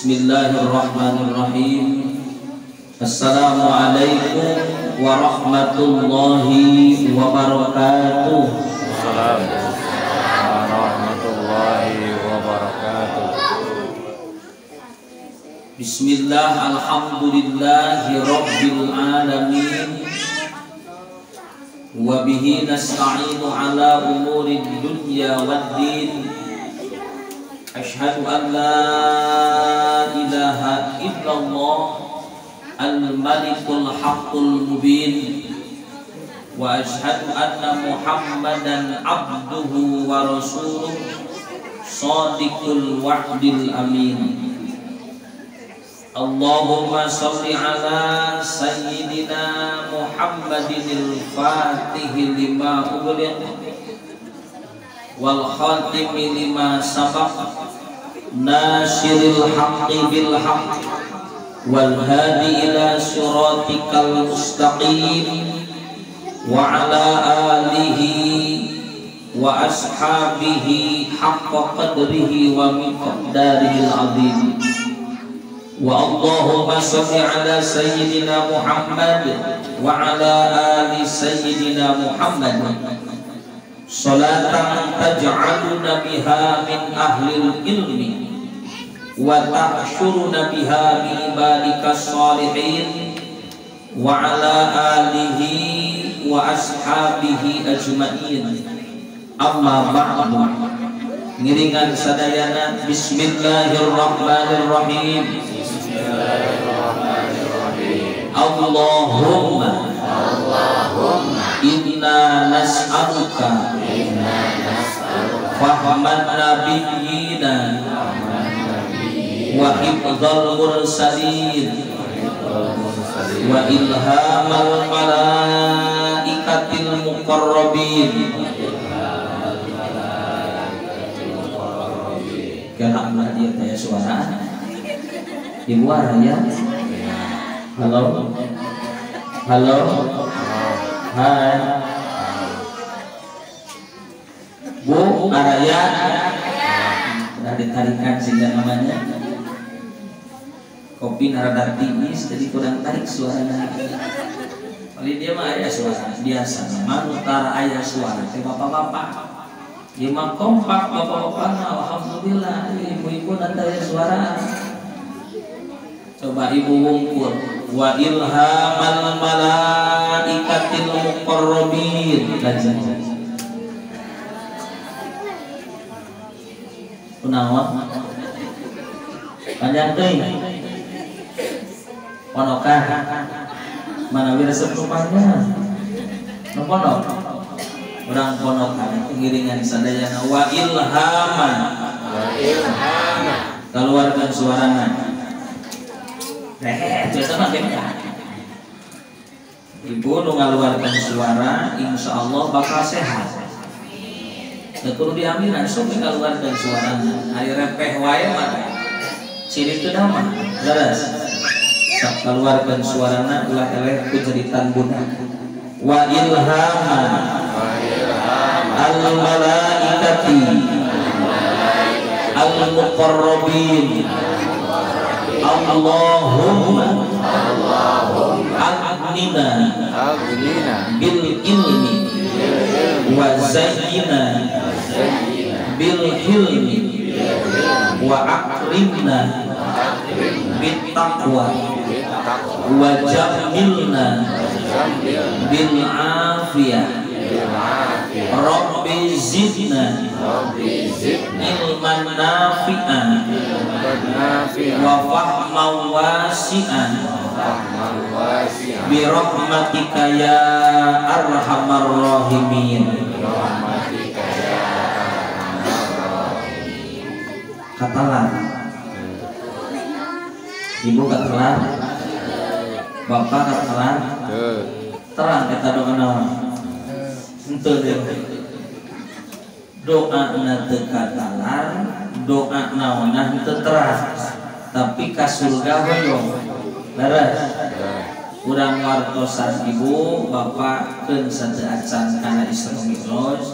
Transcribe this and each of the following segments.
Bismillahirrahmanirrahim. Assalamualaikum warahmatullahi wabarakatuh. Assalamualaikum warahmatullahi wabarakatuh. Bismillah, alhamdulillahi rabbil alamin. Wa bihi nasta'inu ala umurid dunya waddin. Ashhadu an la ilaha illallah al-malikul haqqul mubin. Wa ashhadu anna Muhammadan abduhu wa rasuluh sadiqul wa'dil amin. Allahumma salli ala sayyidina Muhammadinil fatihi lima ughliq wal khatimi lima sabaq nasiril haqqi bil haqq wal hadi ila siratikal mustaqim wa ala alihi wa ashabihi haqqa qadrihi wa miqdarihil azim. Wa Allahumma salli ala sayyidina Muhammad wa ala ali sayyidina Muhammad salatan taj'aluna biha min ahlil ilmi wa tahsyuruna biha min ibadikas salihin wa ala alihi wa ashabihi ajma'in. Amma ba'du. Ngiringan sadayana bismillahirrahmanirrahim. Bismillahirrahmanirrahim. Allahumma inna nas'aluka fahman nabiyyina wa hifdzal mursalin wa ilhamal malaikatil muqarrabin. Karena dia tanya suara ibu ya. Halo, halo, hai Bu Araya. Udah ditarikan sehingga namanya kopi narada tinggi jadi kurang tarik suaranya. Kali dia mah ayah suara biasa, manutara ayah suara teh bapak-bapak. Dia mah kompak bapak-bapak, alhamdulillah ibu-ibu nanti ayah suara. Coba ibu wungkul wa ilhamal malaikatil muqarrabin. Lanjut. Kunaon? Panjang teuing. Ponokan. Manawi resep nu panjang. Nu ponok. Urang ponokan pengiringan sadayana wa ilhaman. Wa ilhaman. Keluarkan suarana. Biasa mah kena. Ibu nu ngaluarkeun suara, insya Allah bakal sehat. Teu kudu diaminan sok ngaluarkeun suarana. Ari repeh wae mah ciri teu damah. Leres. Sok kaluarkeun suarana ulah eleh ku jeritan budak. Wa ilhaman al malaikati al muqarrabin. Allahumma aghnina bil ilmi wa zayyina bil hilmi wa akrimna bit taqwa wa jammilna bil afiyah. Rabbi zidna ilman nafi'an wa fahman wasi'an bi rahmatika ya arhamar rahimin. Katalah ibu, katalah bapak, katalah terang kita doa naon. Henteu deh. Doa na teu katalar, doa naonna henteu terang. Tapi ka surga hoyong. Leres. Urang wartosan ibu, bapak keun sateu acan kana Isra Mi'raj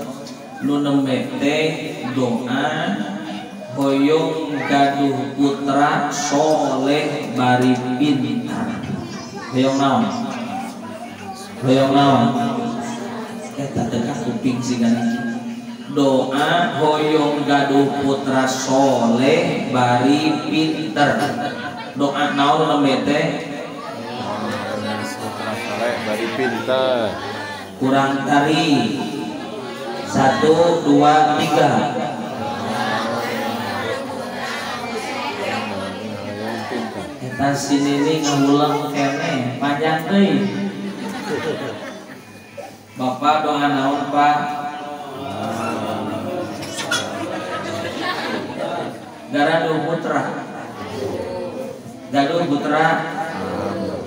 nu nembe teh doa Hoyong gaduh putra soleh bari pintar. Hoyong naon? Hoyong naon? Eta teh kuping siga niki. Doa hoyong gaduh putra soleh bari pinter. Doa naon nembe teh? Putra soleh bari pinter. Kurang tari. 1 2 3. Eta sini ini ngulang kene panjang deui. Bapak doa naon Pak? Gaduh putra. Gaduh putra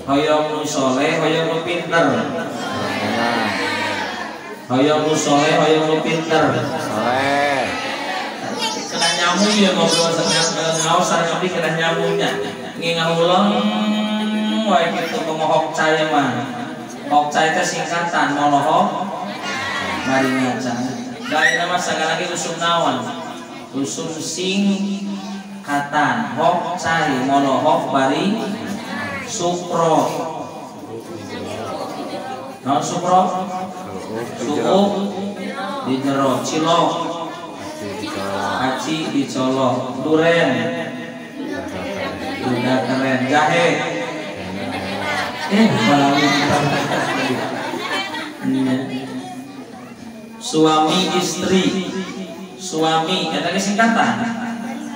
hoyong nu soleh, hoyong nu pinter. Hoyong nu soleh, hoyong nu pinter. Soleh. Kena nyambung ya ngobrol ngaos sareng abdi kena nyambungnya. Ngi ngahuleng wae kitu kumaha cai mah. Hok cai teh singkatan molohok bari ngaca. Da ayeuna mah sagala ge usum naon? Usum singkatan. Hok cai molohok bari sukro. Naon sukro? Suuk di jero, cilok aci dicolok, duren udah keren, jahe suami istri, suami eta ge singkatan,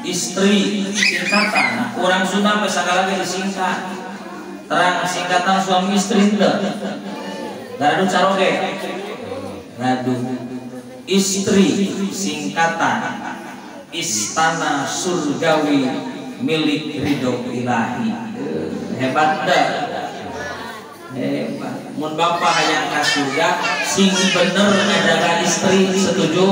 istri singkatan, urang Sunda mah sagala ge disingkat. Terang singkatan suami istri henteu. Gaduh caroge. Gaduh istri singkatan istana surgawi milik ridho ilahi. Hebat dah. Hebat. Mun bapak hayang ka surga sing bener ngajaga istri, setuju?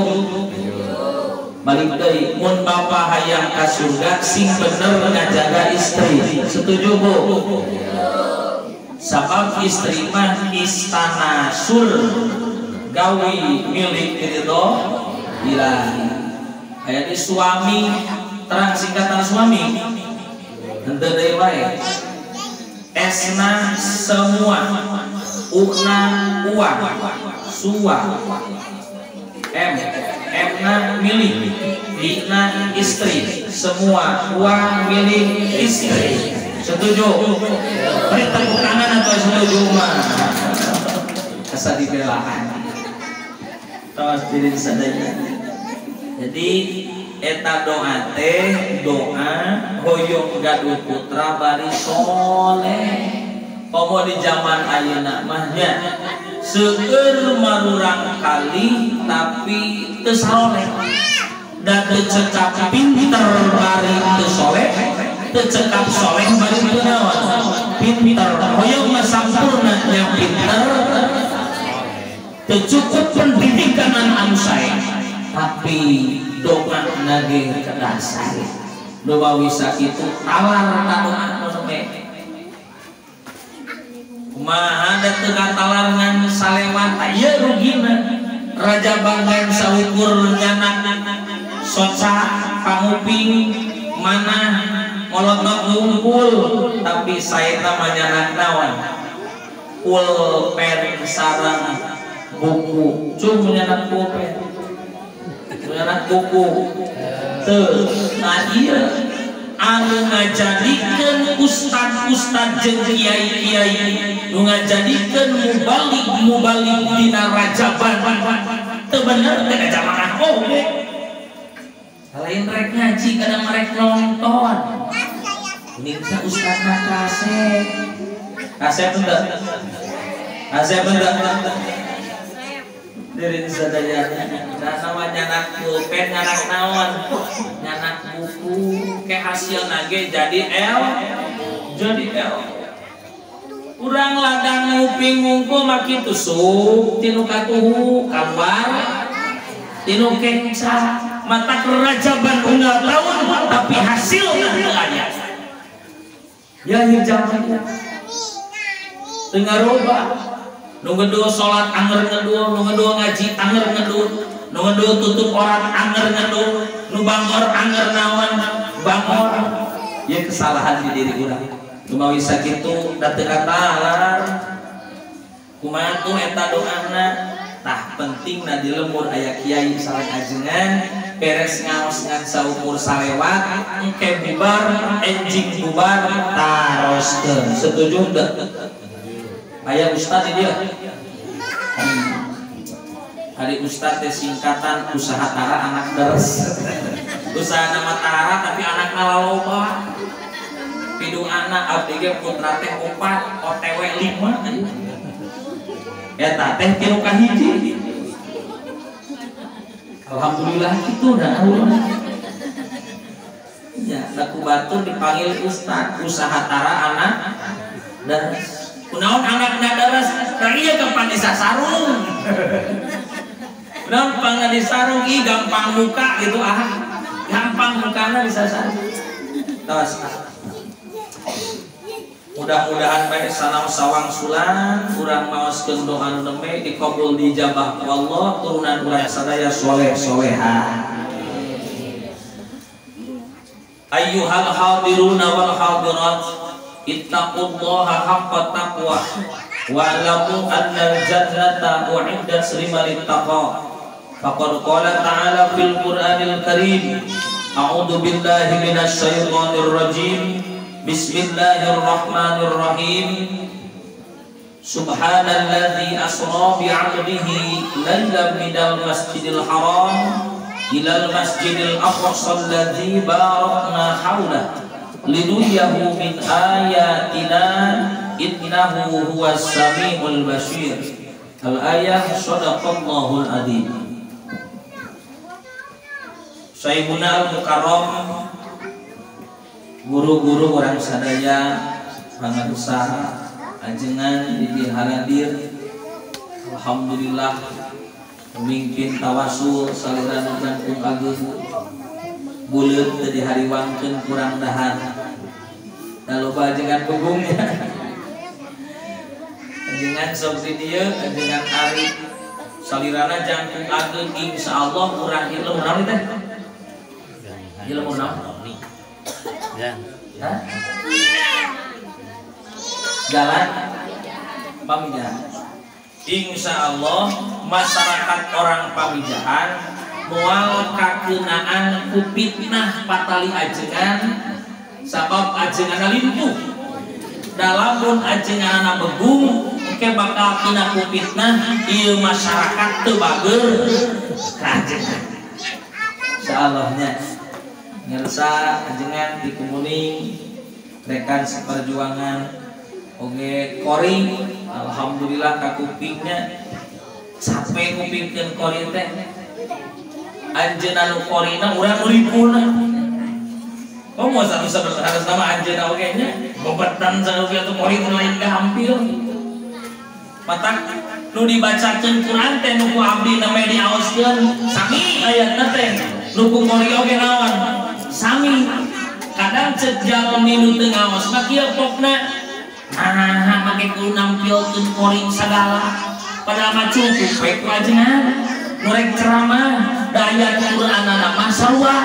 Balik deui, mun bapak hayang ka surga sing bener ngajaga istri, setuju Bu? Sabab istri mah istana surgawi milik ridho ilahi. Aya di suami, terang singkatan suami henteu deui wae. Esna semua, ukna uang, sua, m, mna milik, ina istri, semua uang milik istri. Setuju? Beri tepuk tangan atau setuju mah? Asa dibelaan. Tos diri sadaya. Jadi eta doa teh doa hoyong gaduh putra bari soleh. Komo di zaman ayeuna mah nya seueur marurang kali tapi teu saloleh. Da teu cekap pinter bari teu soleh, teu cekap soleh bari teu naon? Pinter. Hoyong mah sampurna nya pinter, teu cukup pendidikan anu sae, tapi doa nage kedah sae. Doa wisa kitu talar ka doa nu nembe. Kumaha da teu katalar ngan salewat ieu rugina. Raja Banggai saukur nyanak soca panguping mana molotot ngumpul tapi saeta mah nyanak naon? Pulpen sareng buku. Cung nyanak pulpen. Nyanak buku. Teu, nah ieu anu ngajadikeun ustad-ustad jeung kiai-kiai nu ngajadikeun mubalik-mubalik dina rajaban teu bener teh jamaah oge. Lain rek ngaji kadang rek nonton. Ini bisa ustadna kasep. Kasep henteu? Kasep henteu? Dari sadayana nah sama nyanak pulpen nyanak naon nyanak buku ke hasil nage jadi L jadi L urang ladang nguping ngungkul mah kitu sup tinu katuhu kaluar tinu kenca mata kerajaban unggal tahun tapi hasilna teu aya ya ieu zaman teu ngarobah. Nu ngedul salat anger ngedul, nu ngedul ngaji anger ngedul, nu ngedul tutup orang anger ngedul. Nu bangor anger naon bangor. Ya kesalahan di diri urang. Lumawi sakitu da teu katalar. Kumaha tuh eta doana? Tah pentingna di lembur aya kiai sareng ajengan beres ngaos ngan saukur salewat engke bubar enjing bubar taroskeun. Setuju teu? Aya ustad di dieu. Ari ustad teh singkatan usaha tara anak deres. Usaha nama tara tapi anakna laloba. Pidung anak abdi ge putra teh 4, OTW 5. Eta teh tilu ka hiji. Alhamdulillah kitu da Allah. Ya, laku batur dipanggil ustad, usaha tara anak deres. Kunaon anakna deres? Nah ieu gampang disasarung. Kunaon pangna disarung ih gampang muka gitu ah. Gampang mukana disasarung. Tos. Mudah-mudahan bae sanaos sawangsulan urang maoskeun doa nu nembe dikabul dijabah ku Allah turunan urang sadaya soleh soleha. Ayyuhal hadiruna wal hadirat ittaqullaha haqqa taqwa wa'lamu annal jannata u'iddat liman ittaqa. Faqad qala ta'ala fil Qur'anil Karim, a'udzu billahi minasy syaithanir rajim. Bismillahirrahmanirrahim. Subhanalladzi asra bi'abdihi lailan minal masjidil haram ilal masjidil aqsa alladzi barakna haulahu linuriyahu min ayatina innahu huwas samiul basir. Al-ayah shadaqallahul adzim. Sayyiduna al-Mukarram, guru-guru orang sadaya pangarusa ajengan di haladir, alhamdulillah mungkin tawasul saliran jangkung ageung buleut teu dihariwangkeun kurang dahar da loba ajengan bubungnya ajengan sok di dieu ajengan ari salirana jangkung ageung insyaallah urang ilmu naon teh ilmu naon. Hah? Jalan Pamijahan. Insya Allah masyarakat orang Pamijahan moal kakenaan ku fitnah patali ajengan sabab ajenganna limpuh. Dalamun ajenganna begung engke bakal kena ku fitnah ieu masyarakat teu bager ka ajengan. Insyaallah nya. Ngersa ajengan di Kemuning rekan seperjuangan oge kori alhamdulillah kakupingnya capek kupingkeun kori teh anjeunna nu korina urang nu ripuna komo satu sabenerna sama anjeunna oge nya bebetan saeueuh atuh kori teh lain gampil matak nu dibacakeun Quran teh nu ku abdi namanya diaoskeun sami ayatna teh nu ku kori oge naon sami kadang cek jalmi nu teu ngaos mah kieu pokna nah make kudu nampilkeun kori sagala padahal mah cukup we ku ajengan nu rek ceramah da ayat Qur'anana mah sarua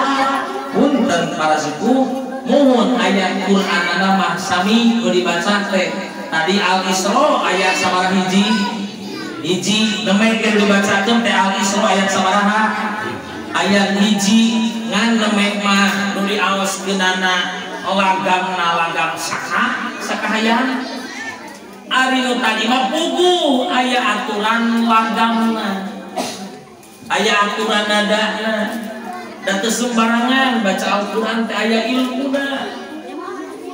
punten para sepuh muhun ayat Qur'anana mah sami nu dibaca teh tadi Al-Isra ayat sabaraha hiji hiji nembe keur dibacakeun teh Al-Isra ayat sabaraha ayat hiji ngan nembe mah nu diaoskeunana lagamna lagam saka sakahayang ari nu tadi mah puguh aya aturan lagamna aya aturan nadana da teu sembarangan baca Al-Qur'an teh aya ilmuna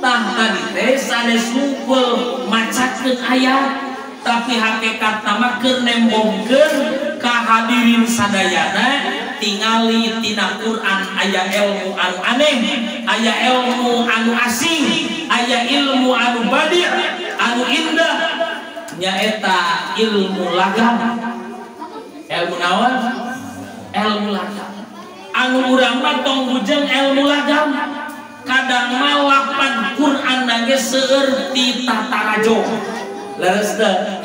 tah tadi teh sanes hungkul macakeun ayat tapi hakikatna mah keur nembongkeun ka hadirin sadayana tingali tina Quran aya ilmu anu aneh, aya ilmu anu asing, aya ilmu anu badi, anu indah, nyaeta ilmu lagam. Ilmu naon? Ilmu lagam. Anu urang mah tong bujeng ilmu lagam. Kadang mah lapan Quran ge seueur ti tatarajo. Leres teu?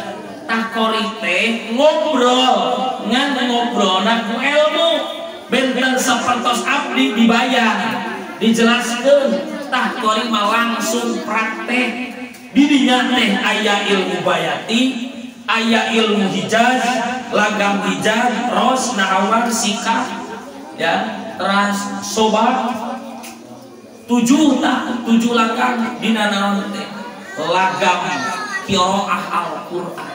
Tah kori teh ngobrol ngan ngobrolna ku ilmu. Benten sapertos abdi dibayar, dijelaskeun tah kuari mah langsung praktek. Didinya teh aya ilmu bayati, aya ilmu hijaz, lagam hijaz, ros, nahawan, sikah, ya, teras, sobat, 7 tah, 7 lagam dina naon teh lagam qiraah Al-Qur'an.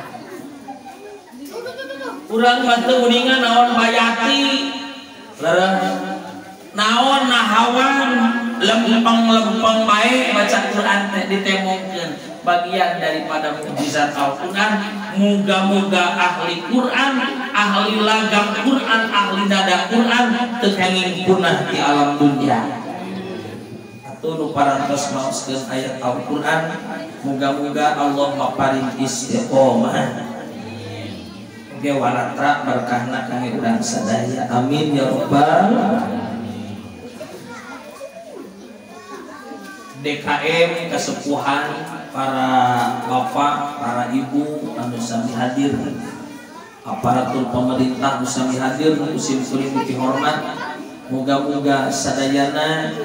Urang mah teu uningan naon bayati, leres, naon nahawan, lempeng-lempeng bae baca Quran teh ditemongkeun bagian daripada mukjizat Al-Quran. Muga-muga ahli Quran, ahli lagam Quran, ahli nada Quran teu kenging punah di alam dunia. Atuh nu parantos maoskeun ayat Al-Quran, muga-muga Allah maparin istiqomah. Oge walatra berkahna kangge urang sadaya. Amin ya rabbal. DKM kesepuhan para bapak, para ibu anu sami hadir, aparatur pemerintah anu sami hadir, sim kuring dihormat, moga-moga sadayana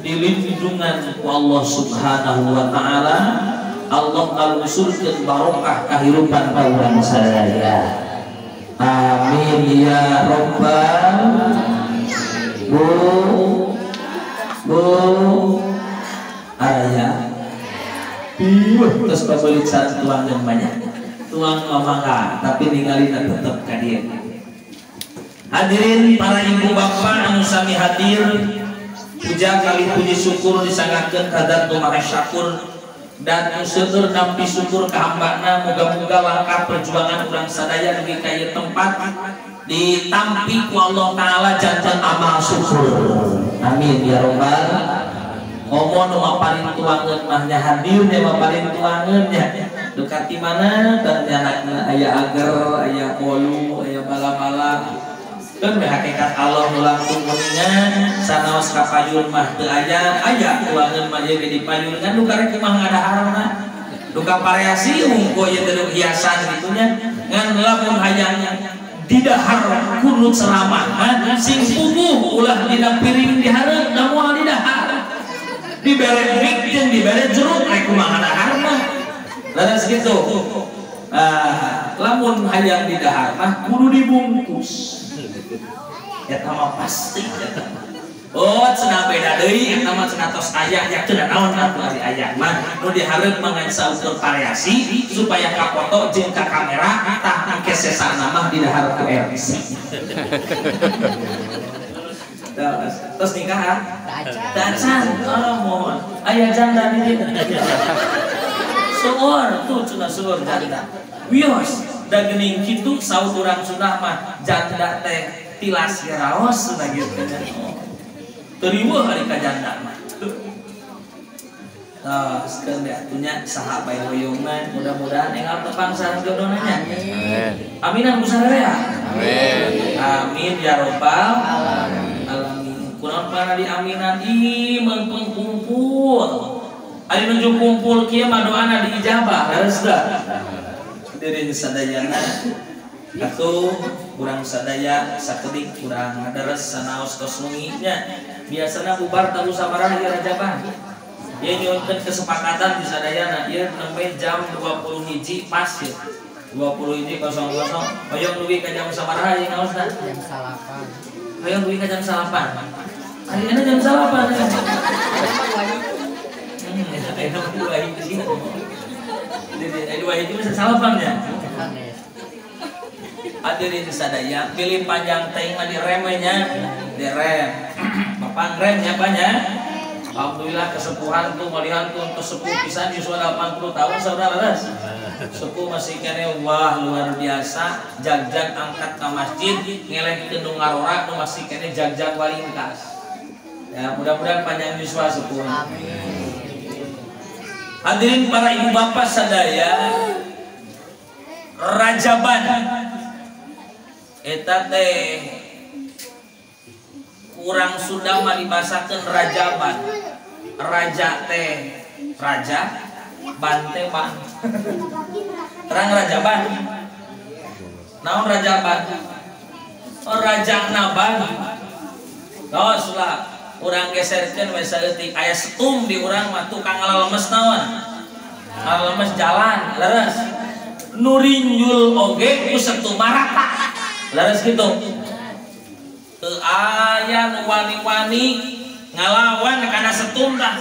dilindungan ku Allah Subhanahu wa taala, Allah ngalusurkeun barokah kahirupan ka urang sadaya. Amin ya rabbal. Bu bu araya piuh terus pabelit sareng tuang yang banyak tuang mamangga tapi ningalina tetep ka dieu. Hadirin para ibu bapak anu sami hadir, puja kali puji syukur disanggakeun ka Zat Nu Maha Syakur dan nu seueur nampi syukur ka hambana. Moga-moga langkah perjuangan urang sadaya dugi ka ieu tempat ditampi ku Allah taala janten amal syukur. Amin ya rabbal. Komo nu maparin tuangeun mah nya hadir nya maparin tuangeun nya. Duka ti mana ternyata aya ager, aya bolu, aya bala-bala. Kan we hakikat Allah nu langkung uningan sanaos ka payun mah teu aya, aya tuangeun mah ieu ge dipayun kan duka rek mah ngadaharna. Duka variasi hungkul ieu teh hiasan kitu nya. Ngan lamun hayang didahar kudu ceramah sing puguh ulah dina piring dihareup da moal didahar. Dibere mik jeung dibere jeruk rek kumaha dahar mah. Leres kitu. Lamun hayang didahar mah kudu dibungkus. Eta mah pasti eta. Oh, cenah beda deui eta mah cenah tos aya ya teu naon atuh ari aya mah nu dihareup mah ngan saukur variasi supaya kafoto jeung ka kamera tah engke sesana mah didahar ku RC. Terus nikah ah? Tacan. Oh, mohon. Aya janda di dieu. Seueur tuh cenah seueur janda. Wios da geuning kitu saur urang Sunda mah janda teh tilas raos cenah kitu. Teu riweuh ari ka janda mah. Tah, sekeun we atuh nya saha bae hoyongna mudah-mudahan enggal tepang sareng jodona nya. Amin. Aminan ku sararea. Amin. Amin ya rabbal alamin. Kunaon pana diaminan ih meungpeung kumpul. Ari nuju kumpul kieu mah doana diijabah leres teu? Hadirin sadayana atuh urang sadaya sakedik urang ngadares sanaos tos wengi nya. Biasana bubar telu sabaraha ieu rajaban. Ieu nyuhunkeun kesepakatan di sadayana ieu nembe jam 21 pas ya. 21.00 hoyong dugi ka jam sabaraha ieu ngaosna? Jam 9. Hoyong dugi ka jam 9. Ayeuna jam 9 ya. Ayeuna mah 2 hiji. Jadi 2 hiji mah salapan nya. Hadirin sadaya, pilih panjang teuing mah direm we nya. Direm. Bapak rem nya banyak. Alhamdulillah kesepuhan tuh melihat tuh untuk sepuh pisan yuswa 80 tahun saudara leres. Sepuh masih kene wah luar biasa, jag-jag angkat ke masjid, ngelehkeun nu ngarora nu masih kene jag-jag walingkas. Ya, mudah-mudahan panjang yuswa sepuh. Amin. Hadirin para ibu bapak sadaya, Rajaban eta teh kurang Sunda mah dibasakeun Rajaban. Raja teh raja, ban teh ban. Terang Rajaban. Naon Rajaban? Oh, raja naban. Tos lah urang geserkeun we saeutik aya setum di urang mah tukang ngalalemes naon? Ngalemes jalan leres. Nu rinjul oge ku setum rata. Leres kitu. Teu aya nu wani-wani ngalawan kana setum tah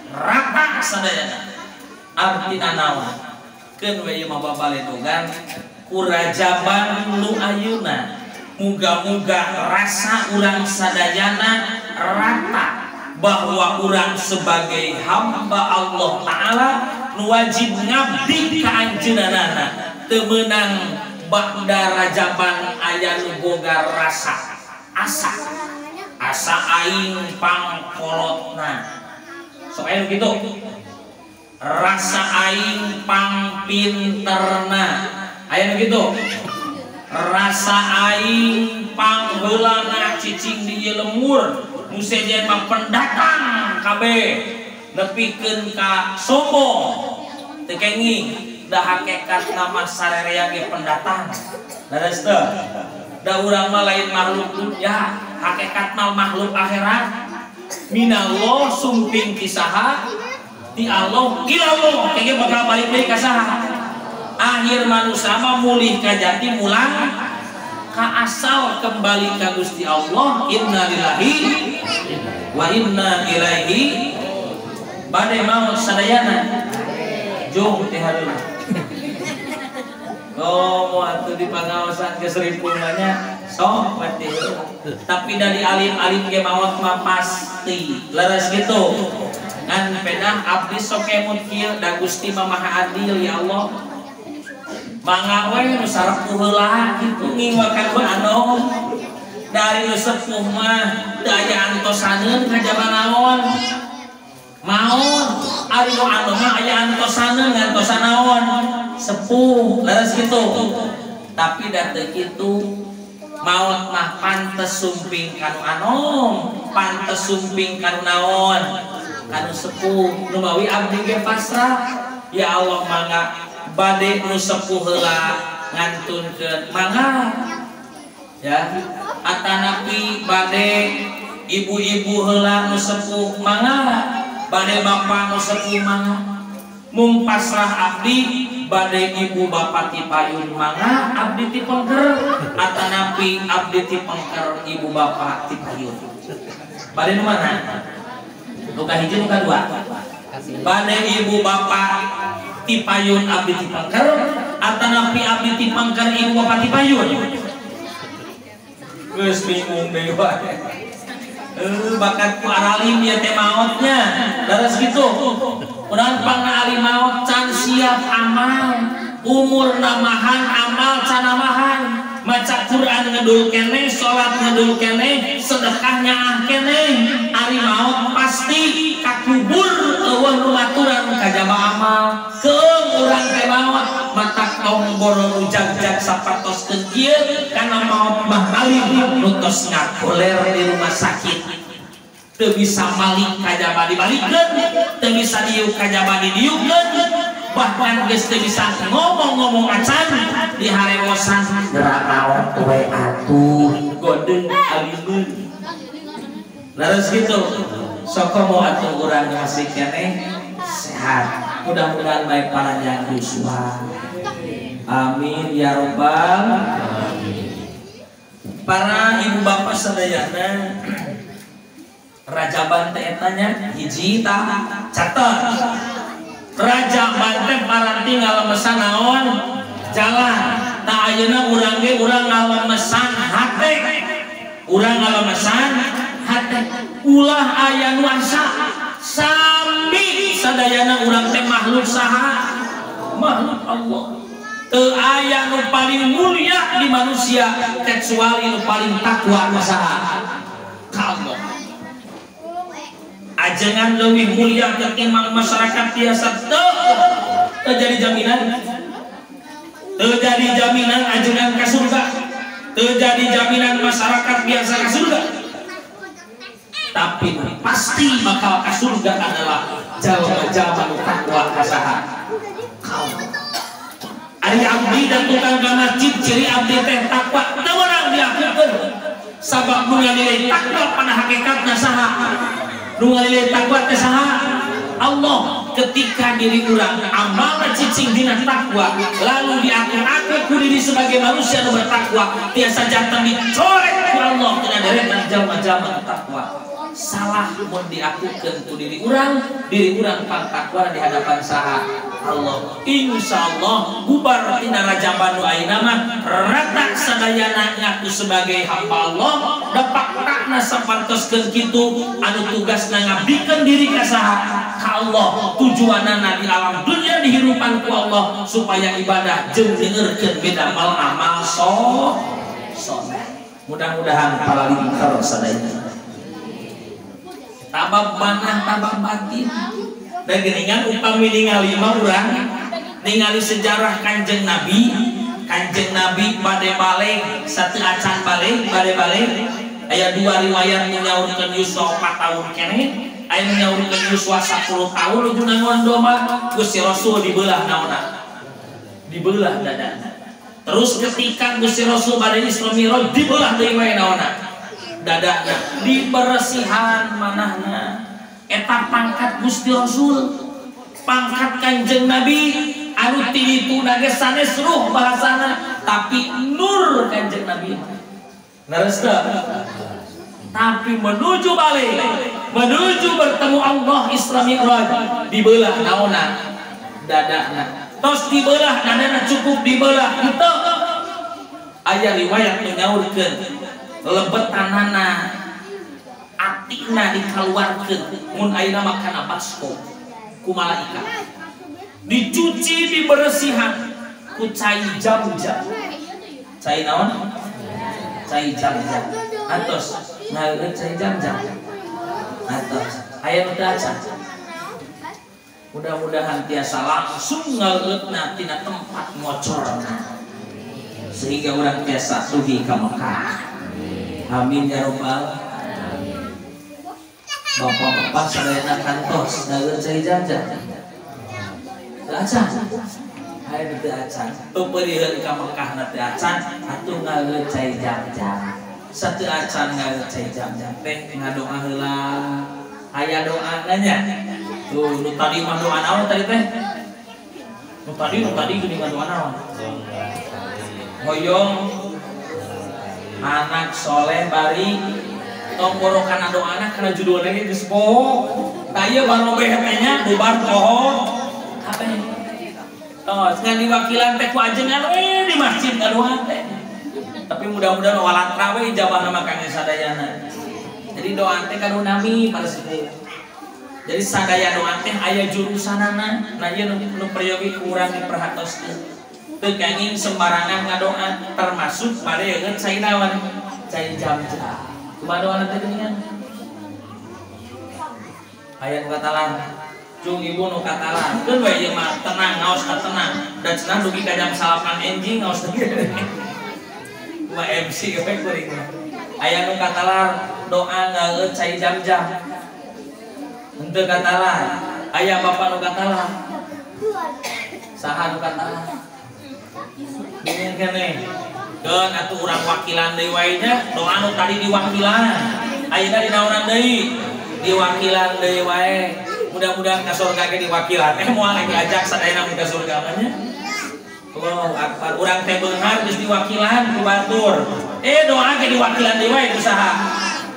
rata sadayana. Artina naon? Keun we ieu mah babaledogan ku rajaban nu ayeuna. Muga-muga rasa urang sadayana rata bahwa urang sebagai hamba Allah Ta'ala nu wajib ngabdi ka anjeunna teu meunang ba'da rajaban aya nu boga rasa asa asa aing pangkolotna sok aya nu kitu rasa aing pangpinterna aya nu kitu rasa aing pangheulana cicing di ieu lemur nu sejen mah pendatang kabeh nepikeun ka sombong teu kenging da hakikatna mah sarerea ge pendatang leres teu da urang mah lain makhluk dunya hakikatna makhluk akhirat minallah sumping ti saha ti Allah ilallah kenging bakal balik deui ka saha. Akhir manusia mah mulih ka jati mulang ka asal kembali ka Gusti Allah. Innalillahi wa inna ilaihi bade maot sadayana jung teh hareun. Oh mau atuh di pangaosan ke seribu nya sok pati. Tapi dari alim-alim ge maot mah pasti leres gitu ngan pedah abdi sok emut kieu da Gusti mah Maha Adil ya Allah. Mangga we nu sarepuh heula kitu ngiwakan we anom dari nu sepuh mah teu aya antosaneun kajaba naon maot ari nu anom mah aya antosaneun ngantosan naon sepuh leres kitu. Tapi da teu kitu maot mah pantes sumping kanu anom pantes sumping kanu naon kanu sepuh. Nu mawi abdi ge pasrah ya Allah mangga bade nu sepuh heula ngantunkeun mangga ya atanapi bade ibu-ibu heula nu sepuh mangga bade bapa nu sepuh mangga mung pasrah abdi bade ibu bapa ti payun mangga abdi ti pengker atanapi abdi ti pengker ibu bapa ti payun bade nu mana nu kahiji nu kadua bade ibu bapa ti payun abdi ti pangker atanapi abdi ti pangker ibu bapak ti payun geus bingung deui wae bakat ku aralim ya teh maotnya leres kitu urang pangna ari maot can siap amal umur namahan amal can namahan maca Quran ngedul keneh salat ngedul keneh sedekah nyaah keneh ari maot pasti kakubur eueuh nu maturan kajaba amal keung urang teh maot matak tong boro jagjag sapertoskeun kieu kana maot mah alim nu tos ngagoler di rumah sakit teu bisa malik kajaba dibalikeun teu bisa diuk kajaba didiukkeun bahkan geus teu bisa ngomong-ngomong acan di harewosan gerak maot we atuh godeung alimeun leres kitu. Sok komo atuh urang masih keneh sehat mudah-mudahan baik paranjang yuswa amin ya robbal alamin. Para ibu bapak sadayana rajaban teh eta nya hiji tah catet rajaban teh paranti ngalemesan naon jalan tah ayeuna urang ge urang ngalemesan hate urang ngalemesan hate ulah aya nu asa sambi sadayana urang teh makhluk saha makhluk Allah teu aya nu paling mulia di manusia kecuali nu paling takwa ka saha ka Allah. Ajengan leuwih mulia ketimbang masyarakat biasa teu jadi jaminan teu jadi jaminan ajengan ka surga teu jadi jaminan masyarakat biasa ka surga tapi pasti bakal ke surga adalah jalma-jalma nu takwa ka saha ka Allah. Ari abdi dan tukang ka masjid ciri abdi teh takwa teu meunang diakukeun sabab nu nilai takwa pada hakikatna saha? Nu ngalilir takwa teh saha? Allah. Ketika diri urang amalna cicing dina takwa lalu diaku-aku ku diri sebagai manusia nu bertakwa tiasa jantan dicorek ku Allah tina deretan jalma-jalma takwa. Salah mun diakukeun ku diri urang pang takwa di hadapan saha? Allah. Insyaallah bubar tina raja Bandung ayeuna mah rata sadayana ngaku sebagai hamba Allah da faktana sapartoskeun kitu anu tugasna ngabdikeun diri ka saha? Ka Allah. Tujuanana di alam dunia dihirupan ku Allah supaya ibadah jeung dengerkeun beda mal amal soleh. Mudah-mudahan para lingkar sadayana tabab manah tabab batin. Dan geningan upami ningali mah urang ningali sejarah Kanjeng Nabi, Kanjeng Nabi bade balik satu acan balik bade balik aya dua riwayat nyaurkeun yuswa 4 tahun keneh, aya nyaurkeun yuswa 10 tahun nuju nangon domba Gusti Rasul dibelah naonna, dibelah dadana. Terus ketika Gusti Rasul bade Isra Mi'raj dibelah deui wae naonna, dadana, dibersihan manahna. Eta pangkat Gusti Rasul, pangkat Kanjeng Nabi anu ti ditu ge sanes ruh bahasana tapi nur Kanjeng Nabi. Leres teu? Tapi menuju balik, menuju bertemu Allah Isra Mi'raj dibelah naonna, dadana. Tos dibelah dadana cukup dibelah henteu. Aya riwayat nu nyaurkeun lebetanana atina dikaluarkeun mun ayeuna mah kana baskom ku malaikat dicuci dibersihan ku cai jam-jam. Cai naon? Cai jam-jam. Atos ngaleut cai jam-jam. Atos aya nu teu acan. Mudah-mudahan tiasa langsung ngaleutna tina tempat ngocorna sehingga urang tiasa dugi ka Mekah. Amin ya robbal. Bapak-bapak sadayana kantos ngaleut cai jam-jam. Teu acan. Hayu teu acan. Teu peuriheun ka Mekah na teu acan atuh ngaleut cai jam-jam. Sateu acan ngaleut cai jam-jam teh ngadoa heula. Aya doana nya. Tuh nu tadi mah doa naon tadi teh? Nu tadi geuning ngadoa naon? Hoyong anak soleh bari tong boro kana doana kana judulna ge geus poho. Tah ieu barobeh teh nya bubar poho. Kabeh. Tos ngan diwakilan teh ku ajengan we di masjid ngadoa teh. Tapi mudah-mudahan walatra we ijabahna mah kangge sadayana. Jadi doa teh kanu nami para sepuh. Jadi sadaya doa teh aya jurusanana. Nah ieu nu peryogi ku urang diperhatoskeun. Teu kenging sembarangan ngadoa termasuk bade yeungeun cai naon? Cai jam-jam. Kumaha doana teh geuningan? Aya nu katalan, cung ibu nu katalan, keun we ieu mah tenang ngaos ka tenang. Da cenah dugi ka jam 9 enjing ngaos teh. Kumaha MC we kuring mah. Aya nu katalan doa ngaleut cai jam-jam. Henteu katalan, aya bapak nu katalan. Saha nu katalan? Bingung keneh. Keun atuh urang wakilan deui wae nya, doa nu tadi diwakilan. Ayeuna dinaonan deui? Diwakilan deui wae. Mudah-mudahan ka surga ge diwakilan. Moal diajak sadayana mun ka surga mah nya. Allahu akbar. Urang teh beunghar geus diwakilan ku batur. Doa ge diwakilan deui wae ku saha?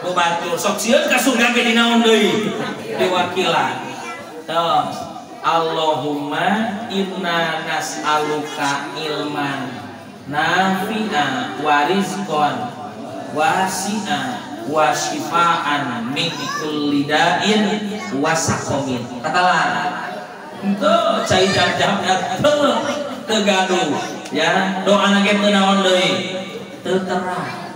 Ku batur. Sok sieun ka surga ge dinaon deui? Diwakilan. Tos. Allahumma inna nas'aluka ilman nafi'a wa rizqan wasi'a wa syifaan min kulli da'in wa saqamin. Katalah henteu cai jam-jam teu teu gaduh ya, doana ge teu naon deui, teu terang.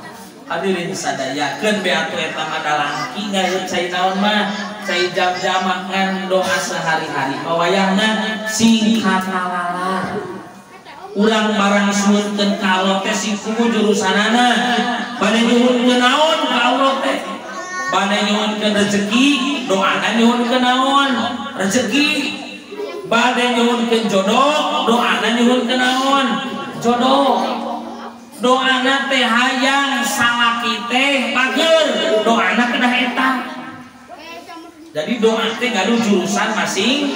Hadirin sadaya keun be atuh eta mah dalangki ngaleut cai naon mah, cai jam-jam ngan doa sehari-hari. Mawayahna sing katalalar. Urang barang suhunkeun ka Allah teh sing kudu jurusanana. Bade nyuhunkeun naon ka Allah teh? Bade nyuhunkeun rezeki, doana nyuhunkeun naon? Rezeki. Bade nyuhunkeun jodoh, doana nyuhunkeun naon? Jodoh. Doana teh hayang salaki teh bager, doana kedah Jadi doa teh gaduh jurusan masing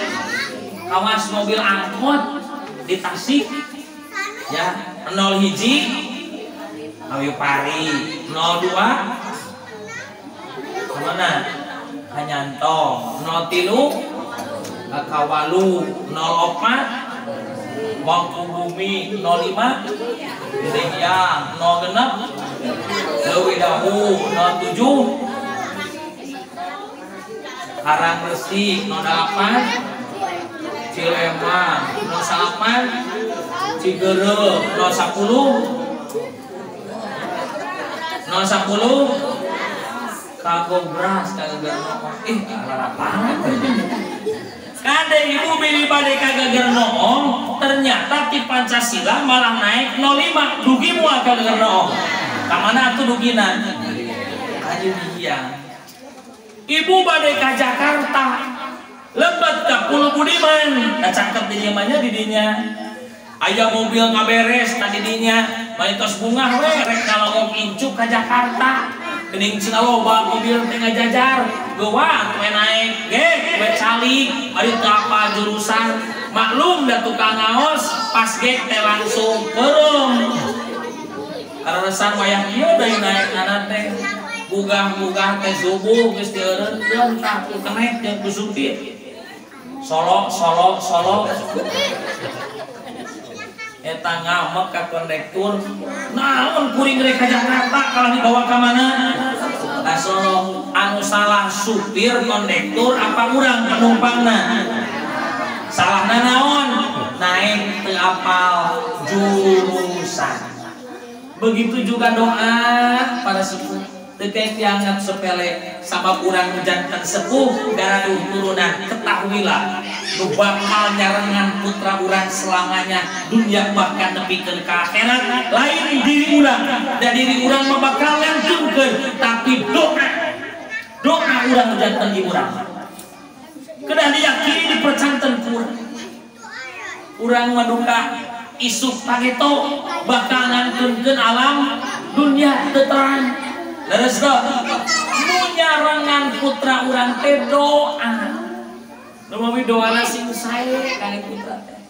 kawas mobil angkot di Tasik ya 01 Awipari 02 kemana Hanyantong 03 Kawalu 04 Mangkubumi 05 Gereja 06 Leuwidahu 07 Karangresik 08 Cilemang 09 Cigerem 010 010 Kagobras Kagagernoong larapangan kade ibu milih bade Kagagernoong ternyata di Pancasila malah naik 05 dugi moal Kagagernoong kamana atuh dugina kaji dihiang. Ibu bade ka Jakarta lebet ka Pulau Budiman da cakep di dieu mah nya di dinya aya mobil ngaberes ta di dinya bari tos bungah we rek ngalongok incu ka Jakarta geuning cenah loba mobil teh ngajajar geuwat we naek ge we calik bari teu apa jurusan maklum da tukang ngaos pas ge teh langsung beureum kaleresan wayah ieu deui naekna teh gugah-gugah teh subuh geus dieureun tah ku kenek jeung ku supir Solo Solo Solo eta ngamek ka kondektur naon kuring rek ka Jakarta kalah dibawa ka mana ka Solo anu salah supir kondektur apa urang penumpangna salahna naon naek teu apal jurusan. Begitu juga doa para sepuh teu dianggap sepele sabab urang jantan sepuh garaduh turunan ketahuilah nu bakal nyarengan putra urang selamanya dunia bahkan nepikeun ka akhirat lain diri urang da diri urang mah bakal langtungkeun tapi doa doa urang jantan di urang kedah diyakini dipercanten ku urang urang mah duka isuk pageto bakal ngangtunkeun alam dunia teu terang. Leres teu? Nu nyarengan putra urang teh doa. Nu mami doana sing sae ka putra teh.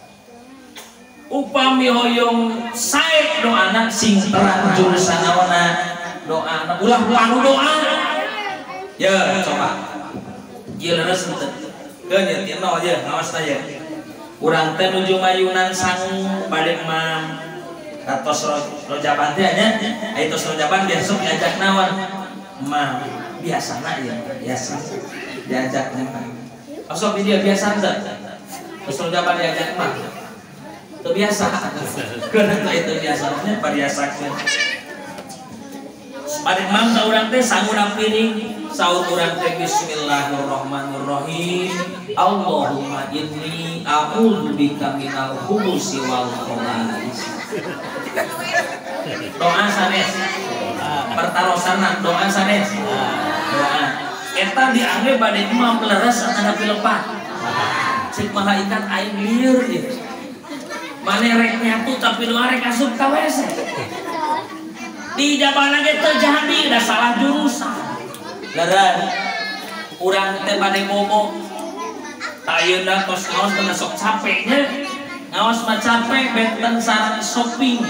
Upami hoyong sae doana sing terang jurusan naonna doana ulah palu doa. Ya coba. Ieu leres henteu? Keun ye tino ye ngaosna ye. Urang teh nuju mayunan sangu bade mam atos rojaban teh nya aya tos rojaban besok diajak naon mam biasana ya biasa diajak mah osok di dia biasa teh tos rojaban diajak mah teu biasa keun teh itu biasa nya pariasakeun bade mam ka urang teh sanguna piring saur urang teh bismillahirrahmanirrahim Allahumma inni a'udzubika minal khubusi wal khaba'is. Doa sanes pertarosana doa sanes doa eta diangge bade imam leres atanapi lepat cek malaikat aing lieur ieu mane rek nyatu tapi doa rek asup ka WC di jabana ge teu jadi da salah jurusan. Leres urang teh bade bobo ayeuna tos ngaos teh sok capek nya ngaos mah capek benten sareng shopping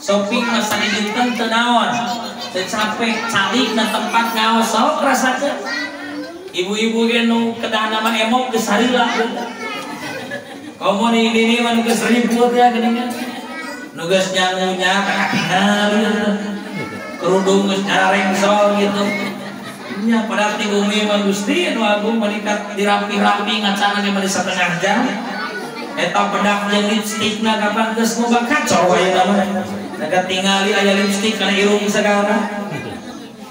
shopping mah sadidinten teu naon teu capek calik na tempat ngaos sok rasakeun ibu-ibu ge nu kedahna mah emok geus harila komo di ini mah geus ribut ya geuningan nu geus nyangunya katingal kerudung geus nyararengsol gitu nya padahal di bumi mah Gusti anu agung meningkat dirapi-rapi ngacana ge mah satengah jam eta bedak jeung lipstikna kapan geus loba kacau ayeuna mah da tingali aya lipstik kana irung sagala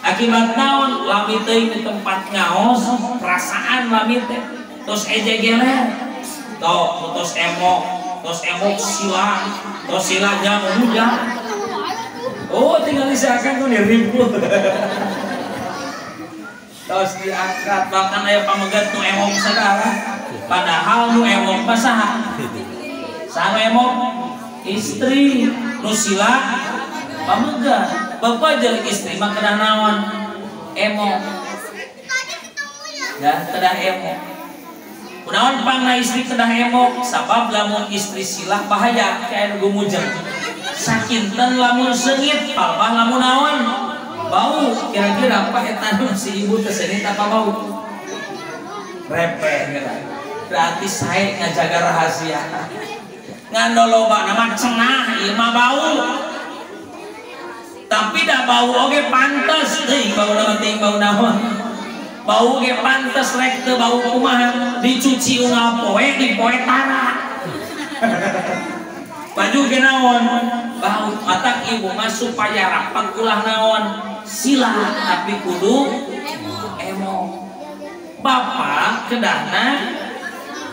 akibat naon lami teuing di tempat ngaos perasaan lami teh tos eje geler tos tos emok sila tos sila jam hujan oh tinggal disiakan tuh ribut tos diangkat bahkan aya pamegat nu emok sagala padahal nu emok mah saha saha emok istri nu sila pamegat bapak jeung istri mah kedah naon emok Ya, kedah emok. Kunaon pangna istri kedah emok? Sabab lamun istri silah bahaya kayak nu gumujeng. Sakinten lamun seungit, palbah lamun naon? Bau. Kira-kira apa eta si ibu teh seungit apa bau? Repeh geura. Berarti sae ngajaga rahasia. Ngan loba nama cenah ieu mah bau. Tapi dah bau oge pantes teuing bau naon teuing bau naon. Bau ge pantes rek teu bau kumaha dicuci unggal poe di poe tara. Baju ge naon bau matak ibu mah supaya rapat ulah naon sila tapi kudu emo. Bapak kedahna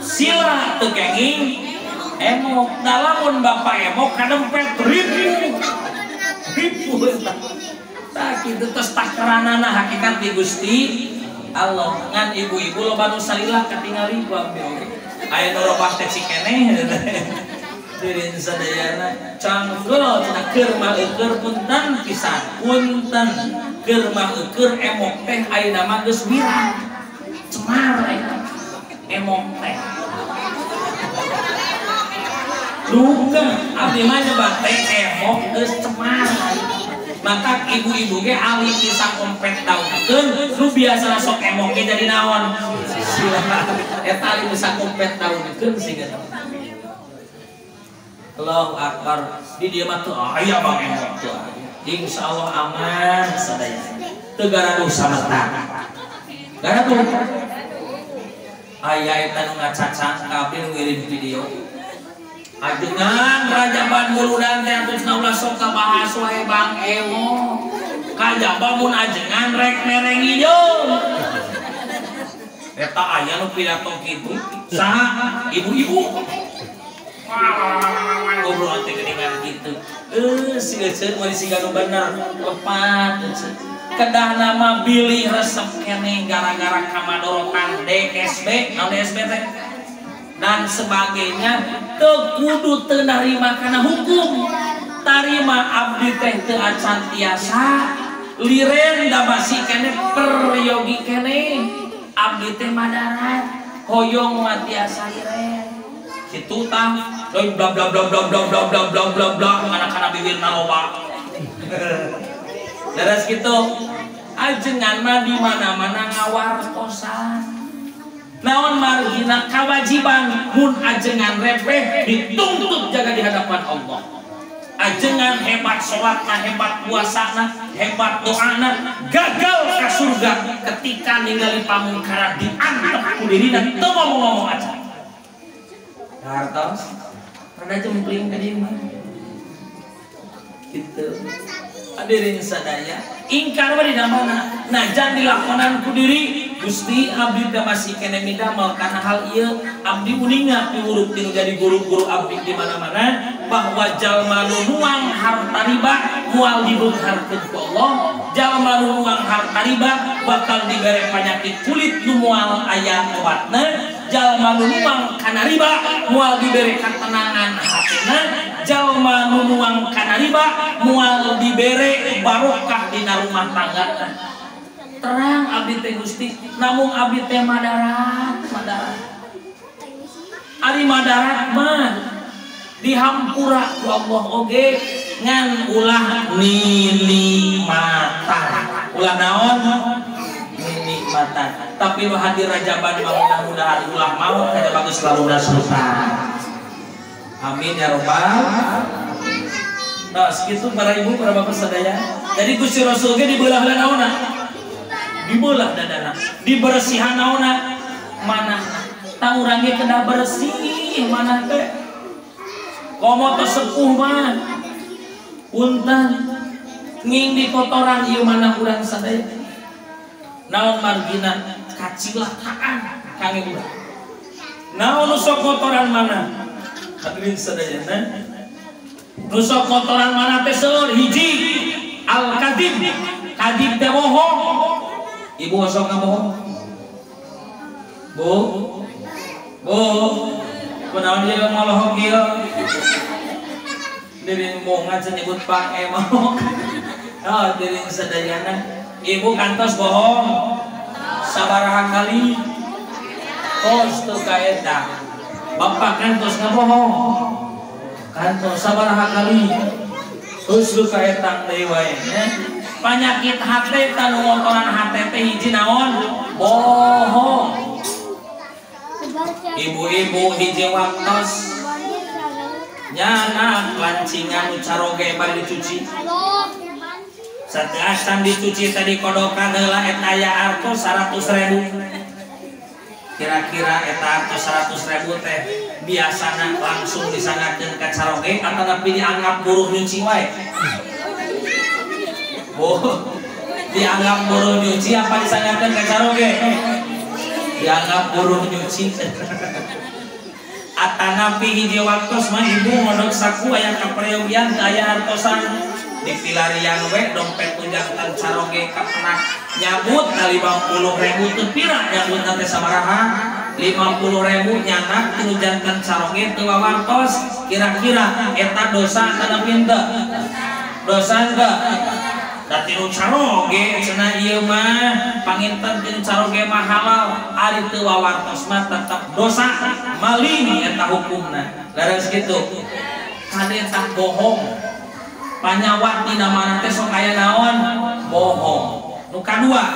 sila teu kenging emok. Da lamun bapak emok kadempet ribu ribu eta. Tah kitu tos takaranana hakikat di Gusti Allah. Ngan ibu-ibu loba nu salila katingali ku abdi oge. Aya nu robah teh cikeneh dirin sadayana cangkeul cenah keur mah eueur punten pisan punten keur mah eueur emok teh ayeuna mah geus wirang cemar ayeuna emok teh duka abdi mah nyebat teh emok geus cemar. Maka ibu-ibu ge alih bisa kompet daunkeun nu biasa sok emok ge jadi naon sila eta alih bisa kompet daunkeun siga. Allahu akbar di dieu mah teu aya bang emok teu aya. Insyaallah aman sadaya teu garaduh sameta garaduh aya eta nu ngacacang ka abdi nu ngirim video ajengan rajaban muludan teh atuh ulah sok kabahas wae bang emo kajaba mun ajengan rek mereng hijau eta aya nu pidato kitu saha ibu-ibu ngobrol teh geuningan kitu si euceun mun siga nu bener lepat kedah nama bilih resep keneh gara-gara kamadorotan DSB naon DSB teh dan sebagainya teu kudu teu narima kana hukum tarima abdi teh teu acan tiasa liren da basi keneh peryogi keneh abdi teh madarat hoyong mah tiasa liren kitu tah lain bla bla bla bla bla bla bla bla bla bla kana-kana bibirna loba daras kitu ajengan mah di mana-mana ngawartosan naon margina kewajiban mun ajengan repeh dituntut jaga di hadapan Allah. Ajengan hebat sholatna, hebat puasana, hebat doana, gagal ke surga ketika ningali pamungkaran diantep ku dirina teu ngomong-ngomong aja. Hartos rada jempling ka dieu mah. Kitu. Hadirin sadaya, ingkar mah dina mana? Najan dilakonan ku diri Gusti abdi teh masih keneh midamel kana hal ieu abdi uninga piwuruk tinu jadi guru-guru abdi di mana-mana bahwa jalma nu nuang harta riba moal dibeungharkeun ku Allah, jalma nu nuang harta riba bakal dibere penyakit kulit nu moal aya obatna, jalma nu nuang kana riba moal dibere katenangan hatina, jalma nu nuang kana riba moal dibere barokah dina rumah tangga. Terang abdi teh Gusti, namung abdi teh madarat, madarat. Ari madarat mah dihampura ku Allah oge ngan ulah ninikmatan. Ulah naon? Ninikmatan. Tapi nu hadir rajaban mah mudah-mudahan ulah maut kada bagus lalunas sultan. Amin ya robbal. Nah, segitu para ibu, para bapak sadaya. Jadi Gusti Rasul ge dibelah naonna? Dibelah dadana, dibersihan naonna? Manahna. Tah urang ge kedah bersih manah teh. Komo teh sepuh mah. Punten nging di kotoran ieu manah urang sadaya. Naon margina kacilakaan kangge urang. Naon nu sok kotoran mana? Hadirin sadayana. Nu sok kotoran mana teh seueur hiji al kadzib. Kadzib teh bohong. Ibu sok ngabohong? Bu? Bu? Kunaon ieu ngolohok ieu? Diri bongan nyebut Pak Emok. Oh, diri sadayana. Ibu kantos bohong. Sabaraha kali? Tos teu kaetang. Bapak kantos ngabohong. Kantos sabaraha kali? Tos teu kaetang deui wae nya. Panyakit hate tanu ngotoran hate teh hiji naon? Bohong. Ibu-ibu hiji waktos nyanak lancingan caroge bari dicuci. Sateuacan dicuci tadi kodokan heula eta aya artos 100.000. Kira-kira eta artos 100.000 teh biasana langsung disangakeun ka caroge atanapi dianggap buruh nyuci wae? Oh, dianggap buruh nyuci apa disangakeun ka caroge? Dianggap buruh nyuci. Atanapi hiji waktos mah ibu ngodok saku aya kapreyogian teu aya artosan. Dipilarian we dompet ujang caroge kapenak nyabut na 50.000 teu pira nyabut teh sabaraha 50.000 nyanak teu janten caroge teu wawartos. Kira-kira eta dosa atanapi henteu? Dosa henteu? Da tinu caroge cenah ieu mah panginten tinu caroge mah halal, ari teu wawartos mah tetep dosa maling eta hukumna. Leres kitu. Kade tah bohong. Panyawat dina mana teh sok aya naon? Bohong. Nu kadua,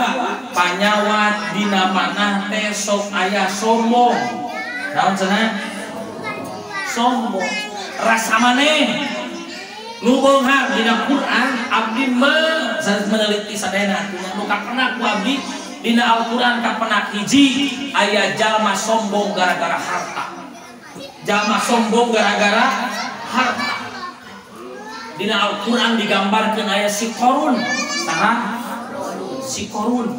panyawat dina mana teh sok aya sombong. Naon cenah? Sombong. Rasa maneh nu beunghar dina Quran abdi mah meneliti sadayana nu kapenak ku abdi dina Al-Quran kapenak hiji aya jalma sombong gara-gara harta. Jalma sombong gara-gara harta. Dina Al-Quran digambarkan aya si Korun. Saha? Si Korun.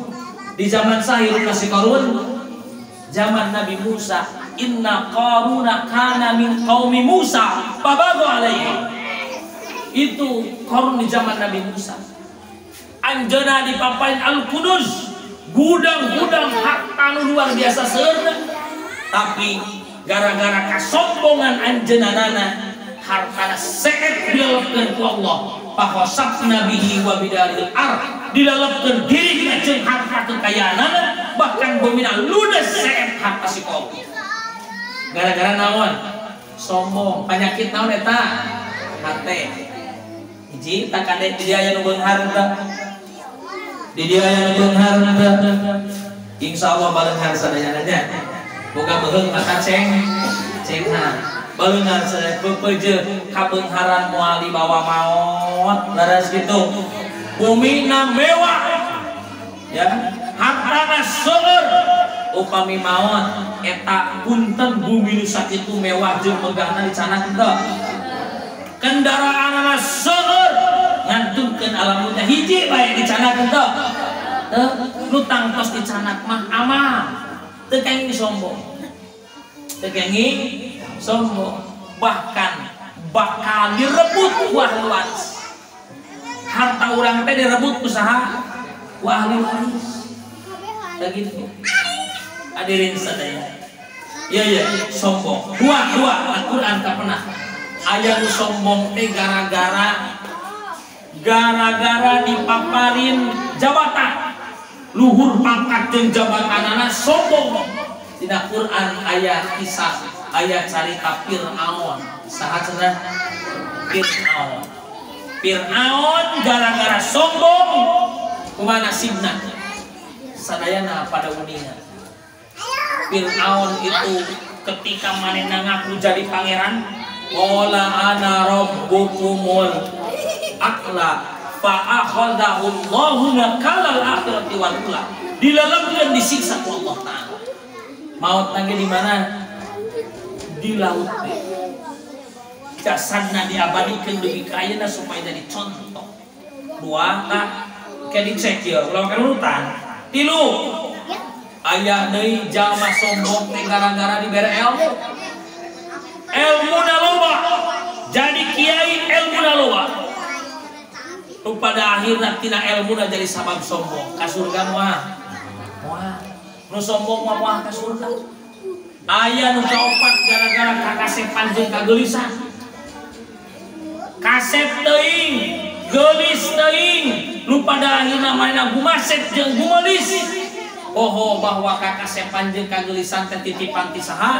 Di zaman sahiruna si Korun? Zaman Nabi Musa. Inna Qaruna kana min qaumi Musa fabagu alaihi. Itu Korun di zaman Nabi Musa. Anjeunna dipapain Al-Qudus, gudang-gudang harta nu luar biasa seueurna. Tapi gara-gara kasombongan anjeunna hartana seet dilelepkeun ku Allah. Fakhasafna bihi wa bidaril ard, dilelepkeun diri jeung harta kekayaanana, bahkan bumina ludes seet harta si kaum. Gara-gara naon? Sombong. Penyakit naon eta? Hate. Hiji tak kade di dieu aya nu beunghar teu? Di dieu aya nu beunghar teu? Insyaallah baleunghar sadayana nya. Boga beuheung maka ceng cenghar. Baleunghar sadaya pepeje kabeungharan moal dibawa maot. Leres kitu. Bumina mewah. Ya, hartana seueur. Upami maot eta punten bumi nu sakitu mewah jeung megahna dicanak teu? Kendaraanana seueur ngantunkeun alam dunya hiji bae dicanak teu? Teu, nu tangtos dicanak mah amal. Teu kenging sombong. Teu kenging sombong, bahkan bakal direbut ku ahli waris. Harta urang teh direbut ku saha? Ku ahli waris. Tah kitu. Hadirin sadaya. Iya iya, sombong. Dua Al-Qur'an kapenah. Aya nu sombong teh gara-gara dipaparin jabatan. Luhur pangkat jeung jabatanana sombong. Dina Quran aya kisah, aya carita Fir'aun. Saha cenah? Fir'aun. Fir'aun gara-gara sombong kumaha nasibna? Sadayana pada uninga. Fir'aun itu ketika manehna ngaku jadi pangeran, qala ana rabbukumul a'la fa akhadhahu Allahu nakalal akhirati wal ula. Dilelepkeun disiksa ku Allah Ta'ala. Maut lagi di mana? Di laut. Jasadna diabadikeun dugi ka ayeuna supaya jadi contoh. Dua, tak kayak dicek ya, ulah urutan. Tilu, aya deui jalma sombong teh gara-gara dibere ilmu. Ilmuna loba, jadi kiai ilmuna loba. Nu pada akhirna tina ilmuna jadi sabab sombong. Ka surga moal. Moal. Nu sombong mah moal ka surga. Aya nu kaopat gara-gara kakasepan jeung kageulisan. Kasep teuing, geulis teuing, nu pada akhirna manehna gumasep jeung gumelis. Poho bahwa kakasepan jeung kageulisan teh titipan ti saha?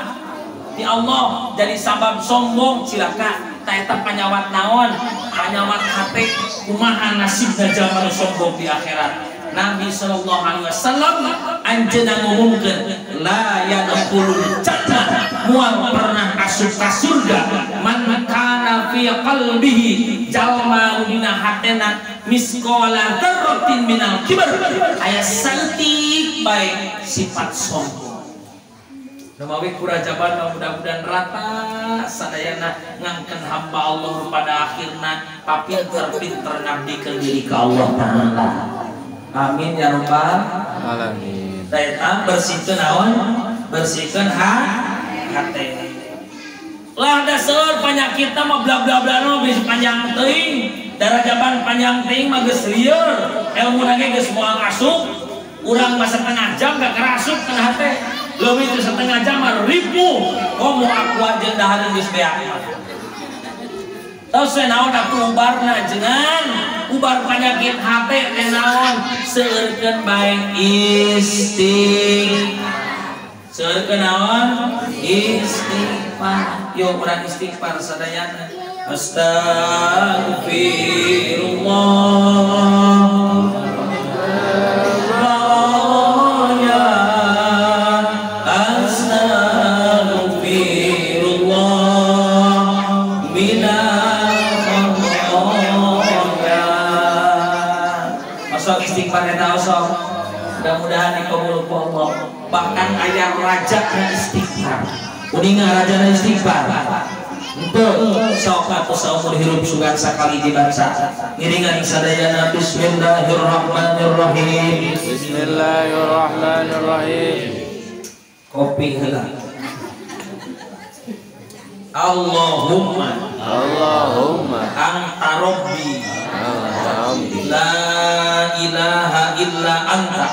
Ti Allah. Jadi sabab sombong cilaka. Ta eta panyawat naon? Panyawat hate. Kumaha nasibna jalma nu sombong di akhirat? Nabi sallallahu alaihi wasallam anjeunna ngumumkeun la yadkhulul jannah, moal pernah asup ka surga man kana fi qalbihi, jalma nu dina hatena misqala dzarratin minal kibr, aya saeutik bae sifat sombong. Numawi kurajaban mudah-mudahan rata sadayana ngangkeun hamba Allah pada akhirna papinter-pinter ngabdikeun diri ka Allah Taala. Amin ya rabbal alamin. Eta bersihkeun naon? Bersihkeun hate. Lah da seueur panyakitna mah bla bla bla nu geus panjang teuing, darajaban panjang teuing mah geus lieur, elmuna ge geus moal asup. Urang mah setengah jam gak kerasup kana hate. Leuwih teh setengah jam mah ripuh. Komo aqua jeung dahareun geus beak. Tos we naon atuh ubarna jengan? Ubar penyakit hate teh naon? Seueurkeun bae istighfar. Seueurkeun naon? Istighfar. Yo urang istighfar sadayana. Astagfirullah. Astagfirullah minal khotoya. Osok istighfar eta osok. Mudah-mudahan dikabul ku Allah. Bahkan aya raja istighfar. Uninga raja istighfar. Henteu sok atuh saumur hirup sugan sakali dibaca. Ngiringan sadayana bismillahirrahmanirrahim. Bismillahirrahmanirrahim. Kopi heula. Allahumma Allahumma anta rabbi la ilaha illa anta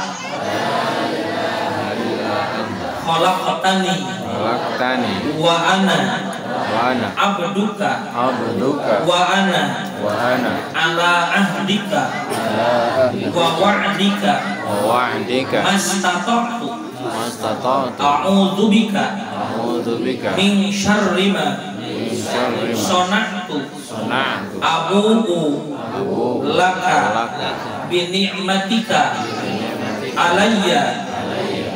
khalaqtani wa ana abduka wa ana ala ahdika wa wa'dika mastata'tu a'udzu bika min syarri ma sona'tu abu'u laka bi ni'matika alayya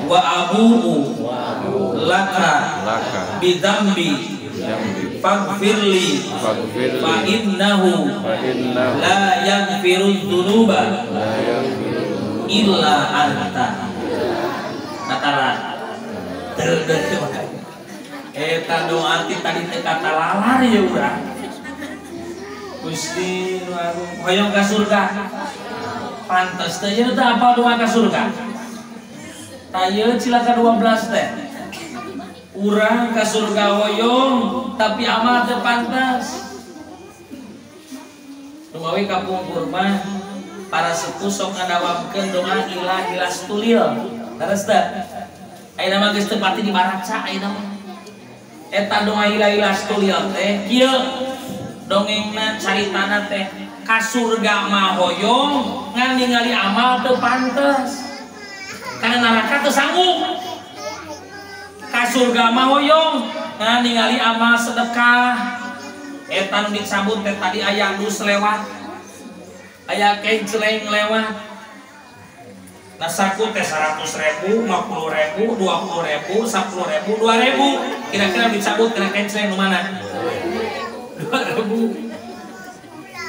wa abu'u laka bi dzambi faghfirli fa innahu la yaghfiru dzunuba illa anta. Katalah eta doa ti tadi teh kata lalar ya urang. Gusti nu agung hoyong ka surga. Pantes teh ieu teh apal doa ka surga. Tah ieu cilaka 12 teh. Urang ka surga hoyong tapi amal teu pantes. Lumawi kapungkur mah para sepuh sok ngadawamkeun doa ilah ilas tulil. Leres teh? Ayeuna mah geus teu pati dibaraca ayeuna mah. Eta doa ilah ilas tulil teh kieu dongengna caritana teh ka surga mah hoyong ngan ningali amal teu pantes. Kana neraka teu sanggup. Ka surga mah hoyong ngan ningali amal sedekah. Eta nu dicabut teh tadi aya dus lewat. Aya kenceleng lewat. Nasaku teh 100.000, 50.000, 20.000, 10.000, 2.000. Kira-kira dicabut kena kenceleng nu mana? 2.000.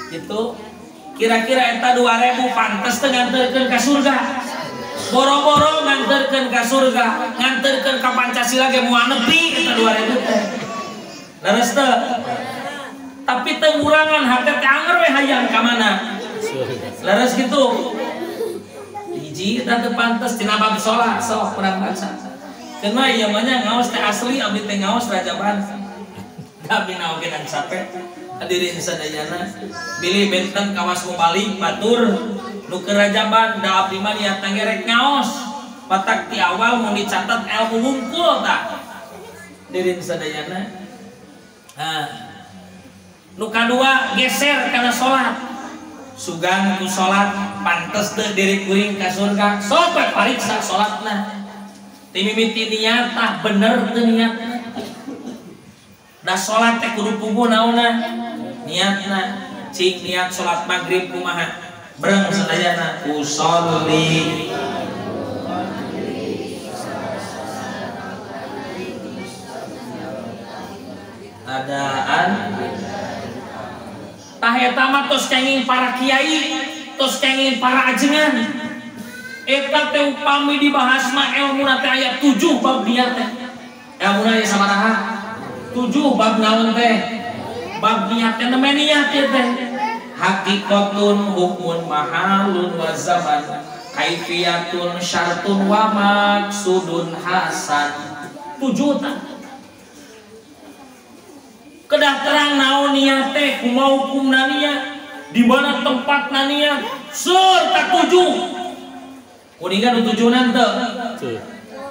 Gitu. Kira-kira eta 2.000 pantes teh nganterkeun ka surga. Boro-boro nganterkeun ka surga, nganterkeun ka Pancasila ge moal nepi eta 2.000 teh. Leres teu? Tapi teu ngurangan hate teh anger we hayang ka mana? Leres kitu. Hiji eta teu pantes tina bab salat sok urang baca. Keun mah ieu mah nya ngaos teh asli abdi teh ngaos rajaban. Tapi naoge dan capek. Hadirin sadayana bilih benten kawas mubalik batur nu keur rajaban da abdi mah niatna ge rek ngaos. Patak ti awal mun dicatat ilmu wungkul tah. Hadirin sadayana. Nah, nu kadua geser kana salat. Sugan ku salat pantes teu diri kuring ka surga. Sok we pariksa salatna. Ti mimiti niat tah bener teu niatna. Da salat teh kudu puguh naonna? Niatna. Cing niat salat maghrib kumaha? Breng sadayana usolli adaan. Tah eta mah tos kenging para kiai, tos kenging para ajengan. Eta teh upami dibahas mah elmuna teh aya 7 bab niat teh. Elmuna aya sabaraha? 7 bab naon teh? Bab niat teh nembe niat ieu teh. Hakikatun hukmun mahalun wa zaman kaifiyatun syartun wa maksudun hasan. 7 tah. Kedah terang naon niat teh, kumaha hukumna niat, di mana tempatna niat, serta 7. Uningan nu tujuhna teu?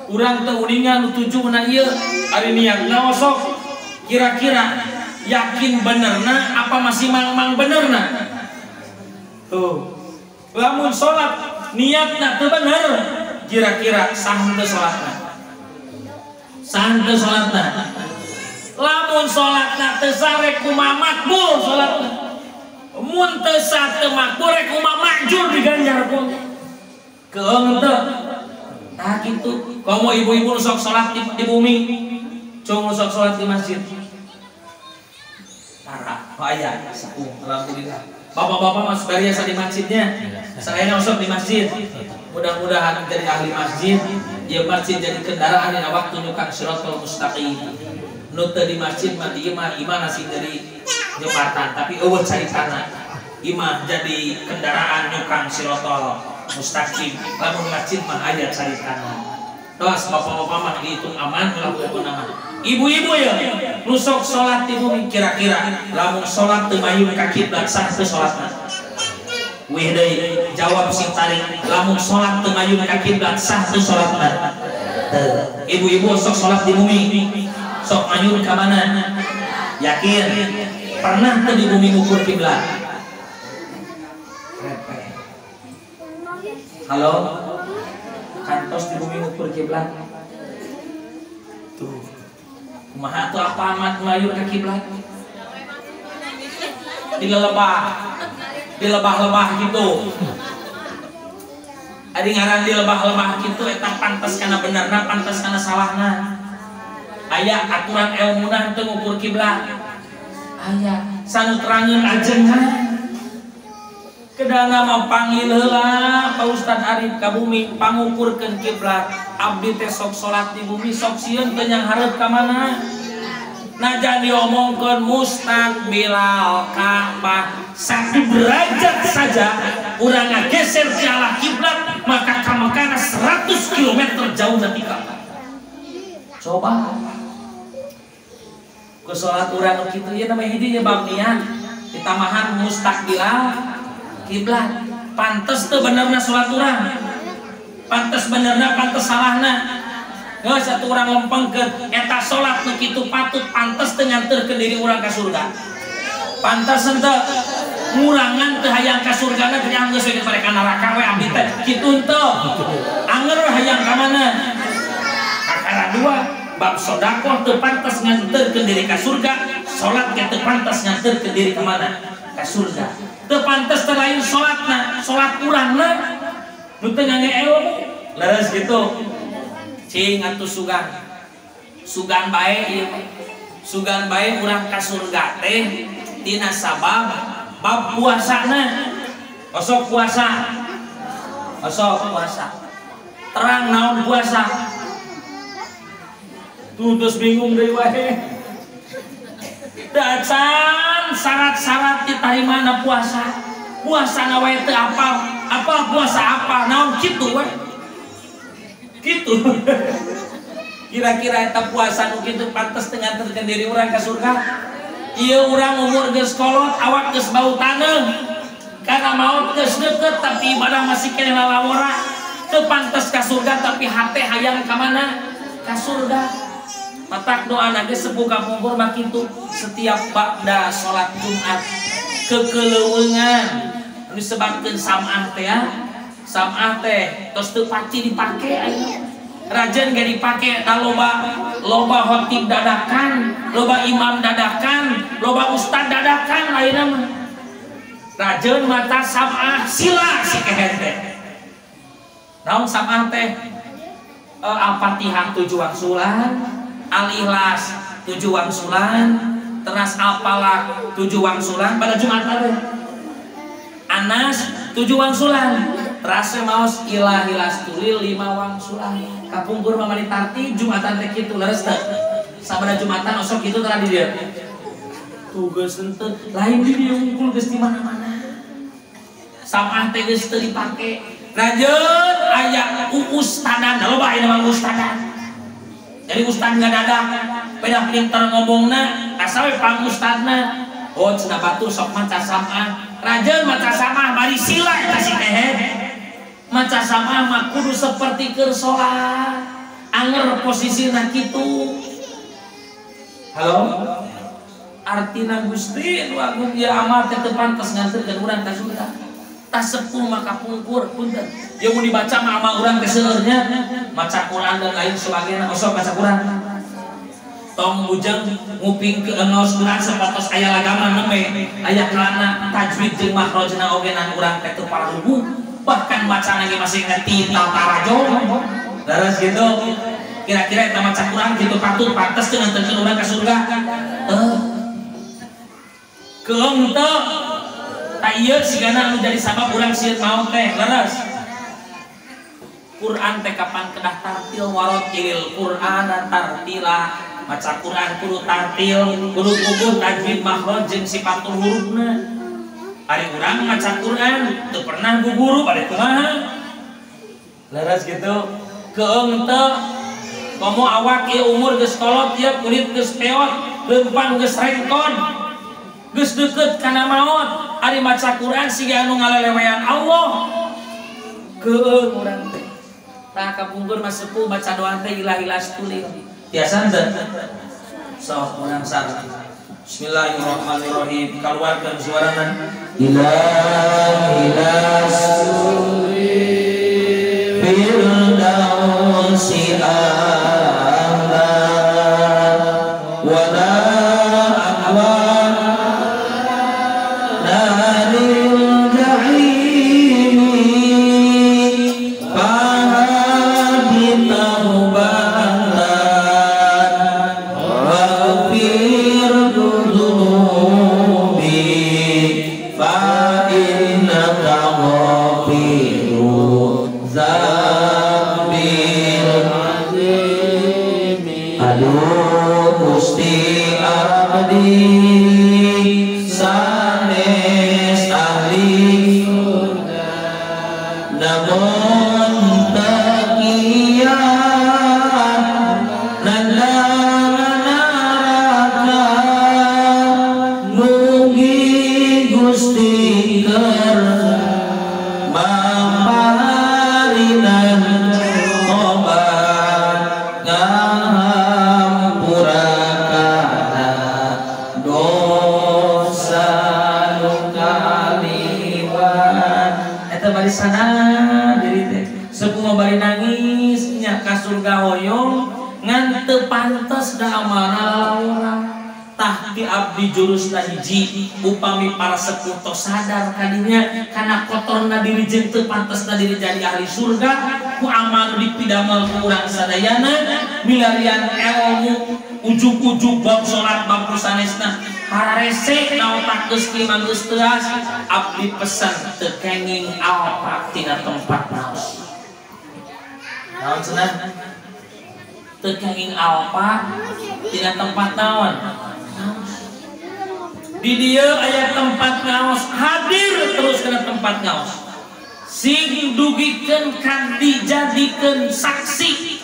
Urang teu uningan nu tujuhna ieu. Ari niatna osok kira-kira yakin benerna apa masih mang-mang benerna? Tuh. Lamun salat niatna teu bener, kira-kira sah teu salatna? Sah teu salatna? Lamun salatna teu sah rek kumaha makbul salatna. Mun teu sah teu makbul rek kumaha makjur diganjar ku. Keung teu? Tah kitu. Komo ibu-ibu nu sok salat di bumi, cung nu sok salat di masjid. Tara, aya saung alhamdulillah. Bapak-bapak mas biasa di masjidnya. Saya sok di masjid. Mudah-mudahan jadi ahli masjid, ya masjid jadi kendaraan dina waktu nyukang siratal mustaqim. Nu teu di masjid mah di imah, imah nasi jadi jembatan, tapi eueuh caritana. Imah jadi kendaraan nyukang sirotol mustaqim. Lamun masjid mah aya caritana. Tos bapak-bapak mah dihitung aman ulah pokona mah. Ibu-ibu ya, nu sok salat di bumi kira-kira lamun salat teu mayun ka kiblat sah teu salatna? Wih deui, jawab sing tarik. Lamun salat teu mayun ka kiblat sah teu salatna? Teu. Ibu-ibu sok salat di bumi, sok mayun ka mana? Yakin? Pernah teu di bumi ngukur kiblat? Halo? Kantos di bumi ngukur kiblat? Tuh. Kumaha tuh apa amat mayun ka kiblat? Di lelebah. Di lebah-lebah gitu. Ari ngaran di lebah-lebah gitu eta pantes kana benerna, pantes kana salahna. Aya aturan elmuna teu ngukur kiblat. Aya sanu terangeun ajengan. Kedana mah panggil heula Pak Ustad Arif ka bumi pangukurkeun kiblat. Abdi teh sok salat di bumi sok sieun teu nyanghareup ka mana. Najan diomongkeun mustaqbilal Ka'bah 1 derajat saja urang ngageser ke arah kiblat maka ka Mekah 100 km jauh dari Ka'bah. Coba ke salat urang kitu ieu namanya hiji nya bab niat ditamahan mustaqbilal kiblat. Pantes teu benerna salat urang? Pantes benerna, pantes salahna? Geus satu urang lempengkeun eta salat nu kitu patut pantes teu nganterkeun diri urang ka surga. Pantes henteu? Ngurangan teu hayang ka surgana teh geus we ka neraka we abdi teh. Kitu henteu? Anger hayang ka mana? Kakara dua, bab sedekah teu pantes nganterkeun diri ka surga, salat ge teu pantes nganterkeun diri ka mana? Ka surga. Teu pantes teh lain salatna, salat urangna nu teu ngangge ilmu. Leres gitu. Cing atuh sugan. Sugan bae ieu. Sugan bae urang ka surga teh tina sabab bab puasana. Osok puasa. Osok puasa. Terang naon puasa? Tuh terus bingung deui wae. Dacan syarat-syarat ditarimana puasa. Puasa na wae teu apal. Apal puasa apa? Naon kitu wae. Kitu. Kira-kira eta puasa nu kitu pantes teu nganterkeun diri urang ka surga? Ieu urang umur geus kolot, awak geus bau taneuh. Karena maut geus deukeut tapi ibadah masih keneh lalawora. Teu pantes ka surga tapi hate hayang ka mana? Ka surga. Matak doana ge sepuh kapungkur mah kitu setiap bakda salat Jumat kekeleuweungan Disebabkeun sam'ah teh ya. Sam'ah teh tos teu paci dipake ayeuna. Rajen ge dipake da loba khotib dadakan, loba imam dadakan, loba ustad dadakan ayeuna mah. Rajen mata sam'ah sila si kehed teh. Naon sam'ah teh? Al-Fatihah 7 wangsulan, Al-Ikhlas 7 wangsulan, teras Al-Falaq 7 wangsulan pada Jumat teh. Anas 7 wangsulan, teras maos Ilahilas tulil 5 wangsulan. Kapungkur mah mani tartib Jumatan teh kitu leres teh. Sabada Jumatan osok kitu tara di dieu. Tuh geus henteu, lain di dieu unggul geus di mana-mana. Sam'ah teh geus teu dipake. Rajeun aya ustadan, loba aya mah ustadan. Jadi ustad ngadadak, beda pinter ngomongna, asa we pangustadna. Oh cenah batur sok maca sam'ah. Rajeun maca sam'ah bari sila eta si kehed. Maca sam'ah mah kudu seperti keur salat. Anger posisina kitu. Halo? Artina Gusti nu agung ieu amal teh teu pantes nganterkeun urang ka surga. Tah sepuh maka pungkur punten. Ieu mun dibaca mah amal urang teh seueur nya. Maca Quran dan lain sebagainya, osok maca Quran. Tong bujang nguping ke ngaos Quran sapatos aya lagama nembe, aya kalana tajwid jeung makhrajna oge nan urang teh teu pararuguh. Bahkan bacana ge masih ngerti tatarajo. Leres gitu. Kira-kira eta maca Quran gitu patut pantes teu nganterkeun urang ka surga. Keung teu. Tah ieu sigana anu jadi sabab urang sieun maot teh, leres. Quran teh kapan kedah tartil warotilil Qur'ana tartila. Maca Quran kudu tartil, kudu puguh tajwid makhraj jeung sifatul hurufna. Ari urang maca Quran teu pernah guguru bade kumaha. Leres gitu. Keung teu komo awak ieu umur geus kolot ieu kulit geus peot, leumpang geus rengkon. Geus deukeut kana maot, ari maca Quran siga anu ngalelewean Allah. Keung urang teh. Tah kapungkur mah sepuh baca doa teh ilahilas tulil. Biasa teu? Sok urang sareng. Bismillahirrahmanirrahim. Kaluarkeun suarana. Ilahilas tulil firdausi a'la wa la aqwa naril jahimi fahadi taubatan waghfir dzunubi fa innaka ghafiru dzambil azim. Aduh Gusti abdi sanes ahli surga namun takian nandang neraka mugi Gusti kersa maparinan tobat ngahampura kana dosa nu kaliwat. Eta bari sadar diri teh sepuh mah bari nangis nya ka surga hoyong ngan teu pantes da amalna urang. Tah ti abdi jurusna hiji upami para sepuh tos sadar kadinya kana kotorna diri jeung teu pantesna diri jadi ahli surga ku amal dipidamel ku urang sadayana milarian ilmu ujug-ujug bab salat bab sanesna hararese na otak geus kieu geus teuas. Abdi pesan teu kenging alpa tina tempat naos. Naon cenah? Teu kenging alpa tina tempat naon? Di dieu aya tempat ngaos, hadir terus kana tempat ngaos. Sing dugikeun kan dijadikeun saksi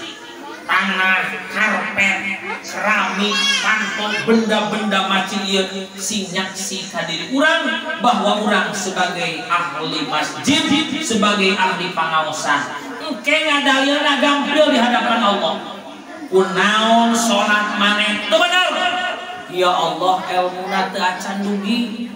tanah, karpet, keramik, kantong, benda-benda masjid ieu sing nyaksi ka diri urang bahwa urang sebagai ahli masjid, sebagai ahli pangaosan. Engke ngadalilna gampil di hadapan Allah. Kunaon salat maneh teu bener? Ya Allah, elmuna teu acan dugi.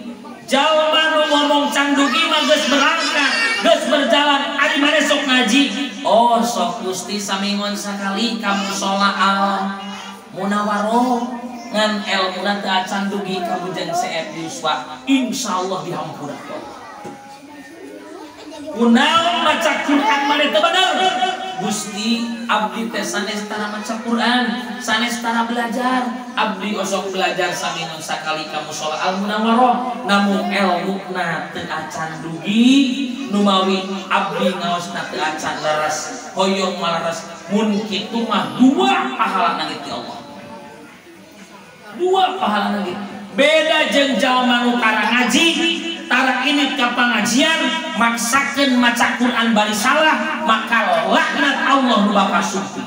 Jalma nu ngomong can dugi mah geus berangkat, geus berjalan. Ari maneh sok ngaji? Oh sok Gusti saminggon sakali ka mushola Al Munawwaroh ngan elmuna teu acan dugi ka Bujang Seep Yuswa, insyaallah dihampura. Kunaon maca Quran maneh teu bener? Gusti abdi teh sanes tara maca Quran, sanes tara belajar. Abdi osok belajar saminggon sakali ka mushola Al Munawwaroh, namun elmuna teu acan dugi, numawi abdi ngaosna teu acan leres, hoyong maleres. Mun kitu mah dua pahala nangit ti Allah. Dua pahala nangit. Beda jeung jalma nu tara ngaji, tara ini ka pangajian, maksakeun maca Quran bari salah, maka laknat Allah nu bakal sumping.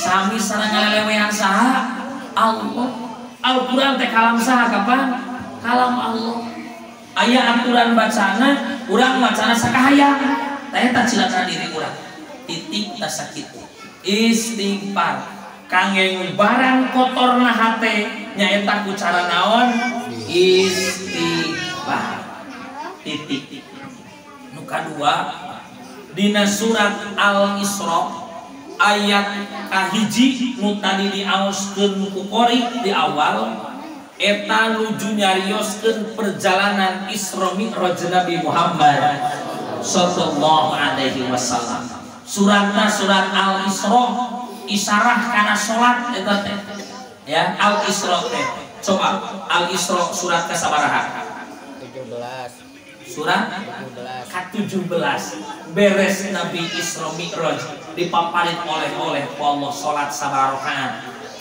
Sami sareng ngalelewean saha? Allah. Al-Quran teh kalam saha kapan? Kalam Allah. Aya aturan bacana, urang macana sakahayang. Tah eta cilaka diri urang. Titik tah sakitu. Istighfar kangge ngubaran kotorna hate nyaeta ku cara naon? Istighfar. Titik. Nu kadua dina surat Al-Isra ayat kahiji nu tadi diaoskeun ku qori di awal eta nuju nyarioskeun perjalanan Isra Mi'raj Nabi Muhammad sallallahu alaihi wasallam. Suratna surat Al-Isra isarah kana salat eta teh. Ya, Al-Isra teh. Coba Al-Isra surat kasabaraha? 17. Surat ke-17. Beres Nabi Isra Mi'raj dipaparin oleh-oleh ku Allah salat sabaraha rakaat?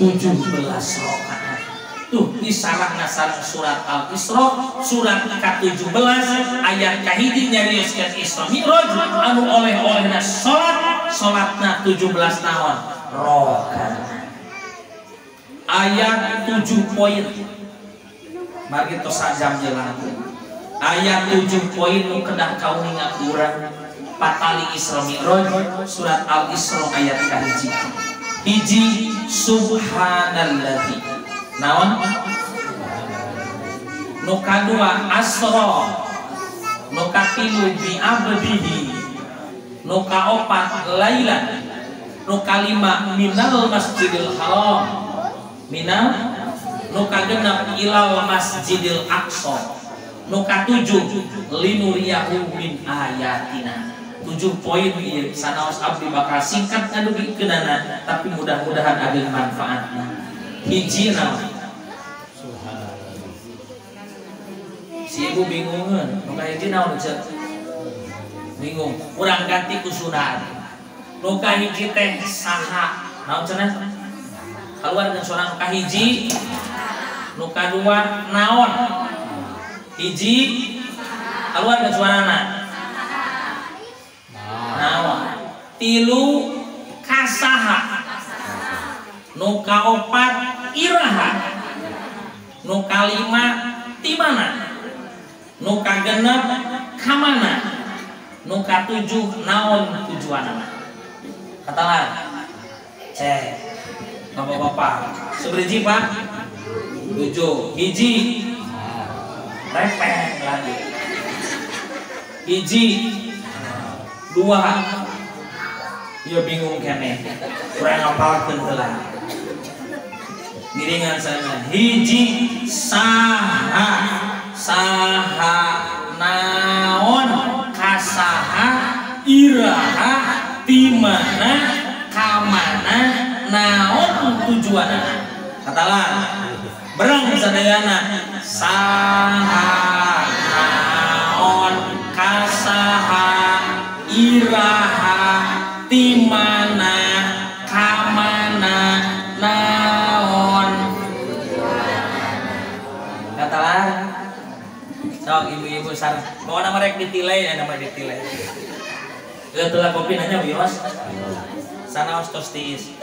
17 rakaat. Tuh isarahna sareng surat Al-Isra surat ke-17 ayat kahiji nyarioskeun Isra Mi'raj anu oleh-olehna salat, salatna 17 naon? Rakaat. Ayat 7 poin. Mari tos sajam jelang. Ayat 7 poin nu kedah kauninga urang patali Isra Mi'raj surat Al-Isra ayat kahiji. Hiji subhanalladzi. Naon? Nu kadua asra. Nu katilu bi abdihi. Nu kaopat lailan. Nu kalima minal masjidil haram. Minal nu kagenep ilal masjidil aqsa. Nu katujuh linuriyahu min ayatina. 7 poin ieu sanaos abdi bakal singkat ngadugikeunana tapi mudah-mudahan ageng manfaatna. Hiji naon? Si ibu bingungeun, nu kahiji naon ceuk? Bingung. Urang ganti ku sunat. Nu kahiji teh saha? Naon cenah? Keluar dengan suara nu kahiji. Nu kadua naon? Hiji keluar ke suarana naon? Tilu kasaha. Nu kaopat iraha. Nu kalima timana. Nu kagenep kamana. Nu katujuh naon tujuanana. Katalah cek bapak-bapak seberiji pak? 7. Hiji repek lagi. Hiji dua ya bingung kene kurang ngapalkeun heula. Ngiringan sana hiji saha saha naon kasaha iraha timana kamana naon tujuanana. Katalah berang sadayana saha naon kasaha iraha timana kamana naon. Katalah sok ibu-ibu sareng pokona merek ditilai ya nama ditilai. Geus kopi nanya wios sanaos tos tiis.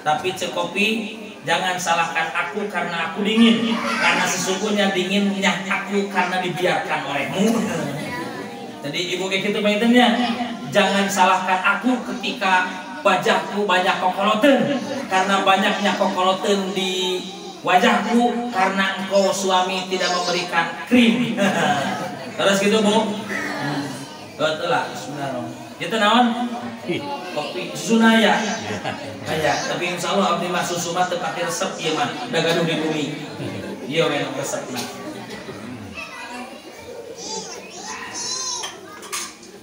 Tapi cek kopi jangan salahkan aku karena aku dingin, karena sesungguhnya dinginnya aku karena dibiarkan olehmu. Jadi ibu kayak gitu pengennya, jangan salahkan aku ketika wajahku banyak kokoloten, karena banyaknya kokoloten di Wajahku karena engkau suami tidak memberikan krim. Terus gitu bu. Betul lah, bismillahirrahmanirrahim. Itu naon? Kopi susu naya. Aya, tapi insya Allah abdi mah susu mah teu pati resep ieu mah, da gaduh di bumi. Ieu we resep mah.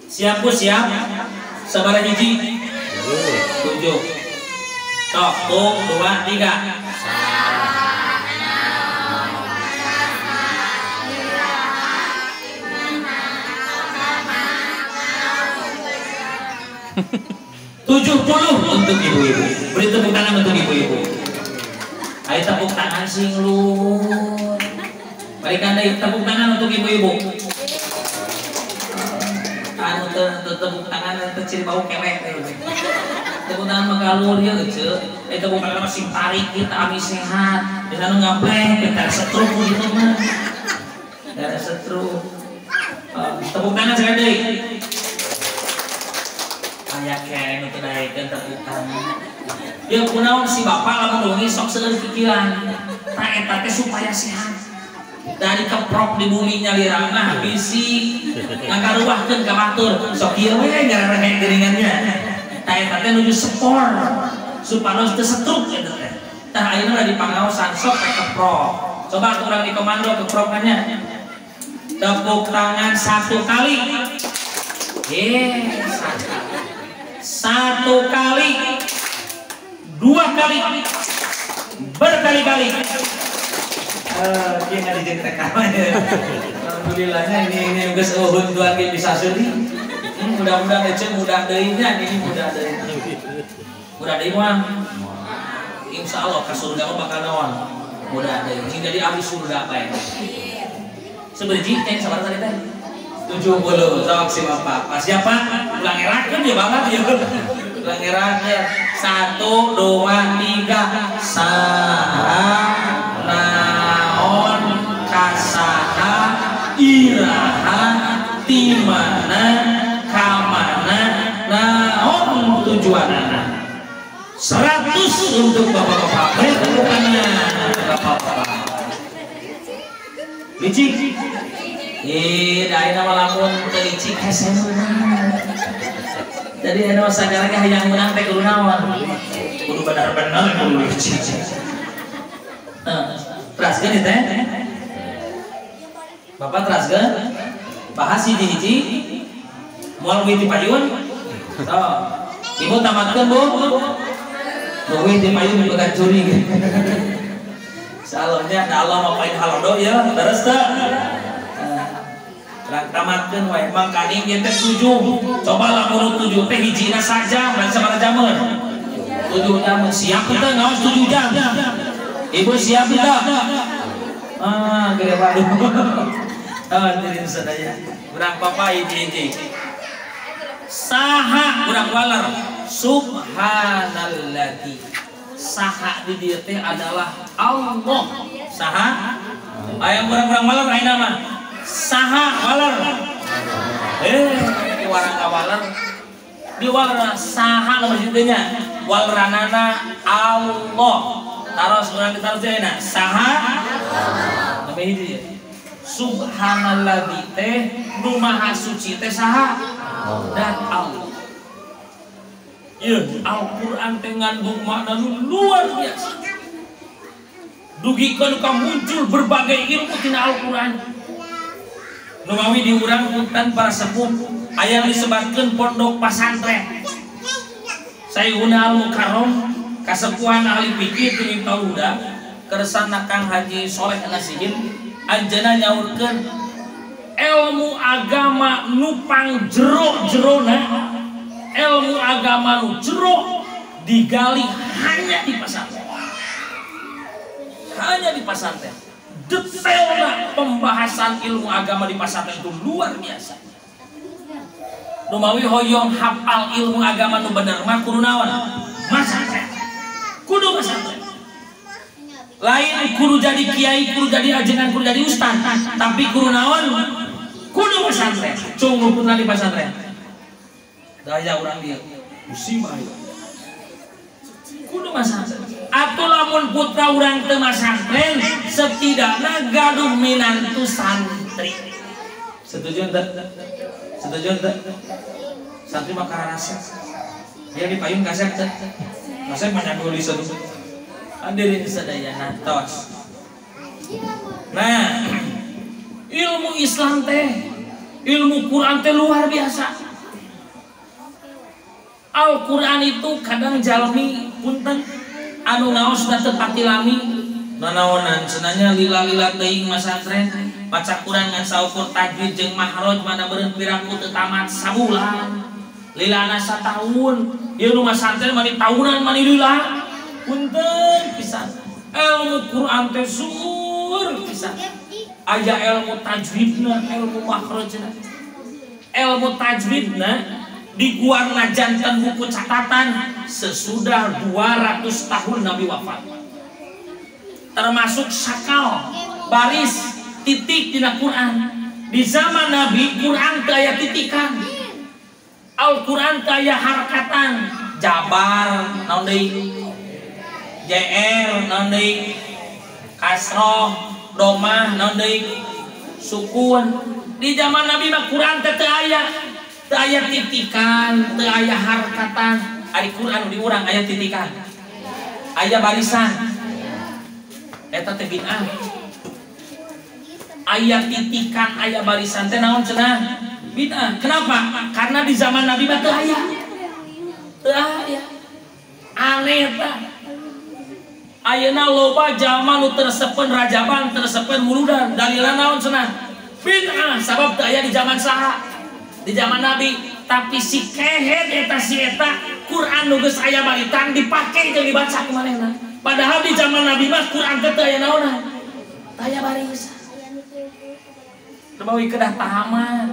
Siap bu, siap. Sabaraha hiji? 7. Sok, 1, 2, 3. 70 untuk ibu-ibu. Beri tepuk tangan untuk ibu-ibu. Ayo tepuk tangan sing luhur. Berikan deui tepuk tangan untuk ibu-ibu. Anu tepuk tangan teu ciri bau kelek. Tepuk tangan mah kalur ieu eceu. Eh tepuk tangan mah sing tarik kita ami sehat. Geus anu ngaplek kita stroke gitu mah. Darah stroke. Tepuk tangan sekali deui. Aya kene nu teu daekeun tepuk tangan. Ya kunaon si bapak lamun wengi sok seueur pikiran. Tah eta teh supaya sehat. Dari keprok di bumi nyalira mah bisi ngakaruahkeun ka batur. Sok ieu we ngarerehe geuningannya. Tah eta teh nuju sepor supados teu setruk eta teh. Tah ayeuna di pangaosan sok teh keprok. Coba atuh urang di komando keprokannya. Tepuk tangan 1 kali. Satu kali, 2 kali, berkali-kali. Dia nggak diceritakan. Alhamdulillahnya ini geus eueun tuan ge bisa seuri. Mudah-mudahan ece mudah deui nya ini mudah deui. Mudah deui mah. Insyaallah ka surga mah bakal naon. Mudah deui. Sing jadi ahli surga bae. Seberji teh sabar tadi teh. 70 sok si bapak. Pas siapa? Ulang ngerakeun ya banget ya. Ulang ngerakeun. 1 2 3 saha naon kasaha iraha ti mana kamana naon tujuanana. 100 untuk bapak-bapak. Beri tepuk tangan bapak-bapak. Licik. Ayeuna mah lamun teu licik hese meunang. Jadi ayeuna mah sagala ge hayang meunang teh kudu naon? Kudu bener-bener kudu licik. Teraskeun ieu teh. Bapak teraskeun? Bahas hiji-hiji. Moal wih ti payun. Sok. Ibu tamatkeun, Bu. Wih ti payun dipegat curi. Salamnya da Allah mah paling halodo ya, leres teu? Rang tamatkeun wae mangkaning ieu teh 7. Coba lamun 7 teh hijina saja dan sabaraha jameun? 7 jam. Siap teu ngaos 7 jam? Ibu siap teu? Ah, gede waduh. Ah, diri sadaya. Urang papa hiji-hiji. Saha urang waler. Subhanalladzi. Saha di dieu teh adalah Allah. Saha? Aya urang-urang waler ayeuna mah. Saha waler. Warang waler. Di waler saha nomor hiji nya. Waleranana Allah. Taros urang ditaros ayeuna. Saha? Nomor hiji. Subhanalladzi teh nu maha suci teh saha? Dan Allah. Ieu Al-Qur'an teh ngandung makna nu luar biasa. Dugikeun ka muncul berbagai ilmu tina Al-Qur'an. Numawi di urang punten para sepuh aya disebatkeun pondok pasantren. Sayyiduna Al-Mukarram kasepuhan ahli fikih ti Miftahul kersana Kang Haji Soleh Nasihin anjeunna nyaurkeun ilmu agama nu pangjero-jerona, ilmu agama nu jero digali hanya di pesantren. Hanya di pesantren. Detailna pembahasan ilmu agama di pesantren itu luar biasa. Numawi hoyong hafal ilmu agama nu bener mah kudu naon? Masantren. Kudu pesantren. Lain kudu jadi kiai, kudu jadi ajengan, kudu jadi ustad, tapi kudu naon? Kudu pesantren. Cung rupunna di pesantren. Daya urang dieu. Musibah ieu. Kudu pesantren. Atuh lamun putra urang teu masantren setidaknya gaduh minantu santri. Setuju henteu? Setuju henteu? Santri mah kararasa. Aya di payung kasep teh. Kasep mah nyaguli satu. Hadirin sadayana tos. Nah, ilmu Islam teh, ilmu Quran teh luar biasa. Al-Quran itu kadang jalmi punten anu ngaos da teu pati lami nanaonan cenanya lila-lila teuing masantren maca Quran ngan saukur tajwid jeung mahroj mana beureun piraku teu tamat sabulan lilana sataun ieu nu masantren mani taunan mani lila punten pisan ilmu Quran teh seueur pisan aya ilmu tajwidna ilmu mahrojna ilmu tajwidna diguarna jantan buku catatan sesudah 200 tahun Nabi wafat. Termasuk sakal, baris, titik dina Quran. Di zaman Nabi Quran teu aya titikan. Al-Quran teu aya harkatan, jabar naon deui? JR naon deui? Kasroh, domah naon deui? Sukun. Di zaman Nabi mah Quran teh teu aya. Teu aya titikan, teu aya harkatan. Ari Quran di urang aya titikan. Aya barisan. Eta teh bid'ah. Aya titikan, aya barisan teh naon cenah? Bid'ah. Kenapa? Karena di zaman Nabi mah teu aya. Teu aya. Aneh tah. Ayeuna loba jalma nu teu resepeun rajaban, teu resepeun muludan. Dalilna naon cenah? Bid'ah sabab teu aya di zaman saha? Di zaman Nabi, tapi si kehed eta si eta Quran nu geus aya baritan dipake jeung dibaca ku manehna. Padahal di zaman Nabi mah Quran teh teu aya naonan. Teu aya barisan. Bawi kedah tamat.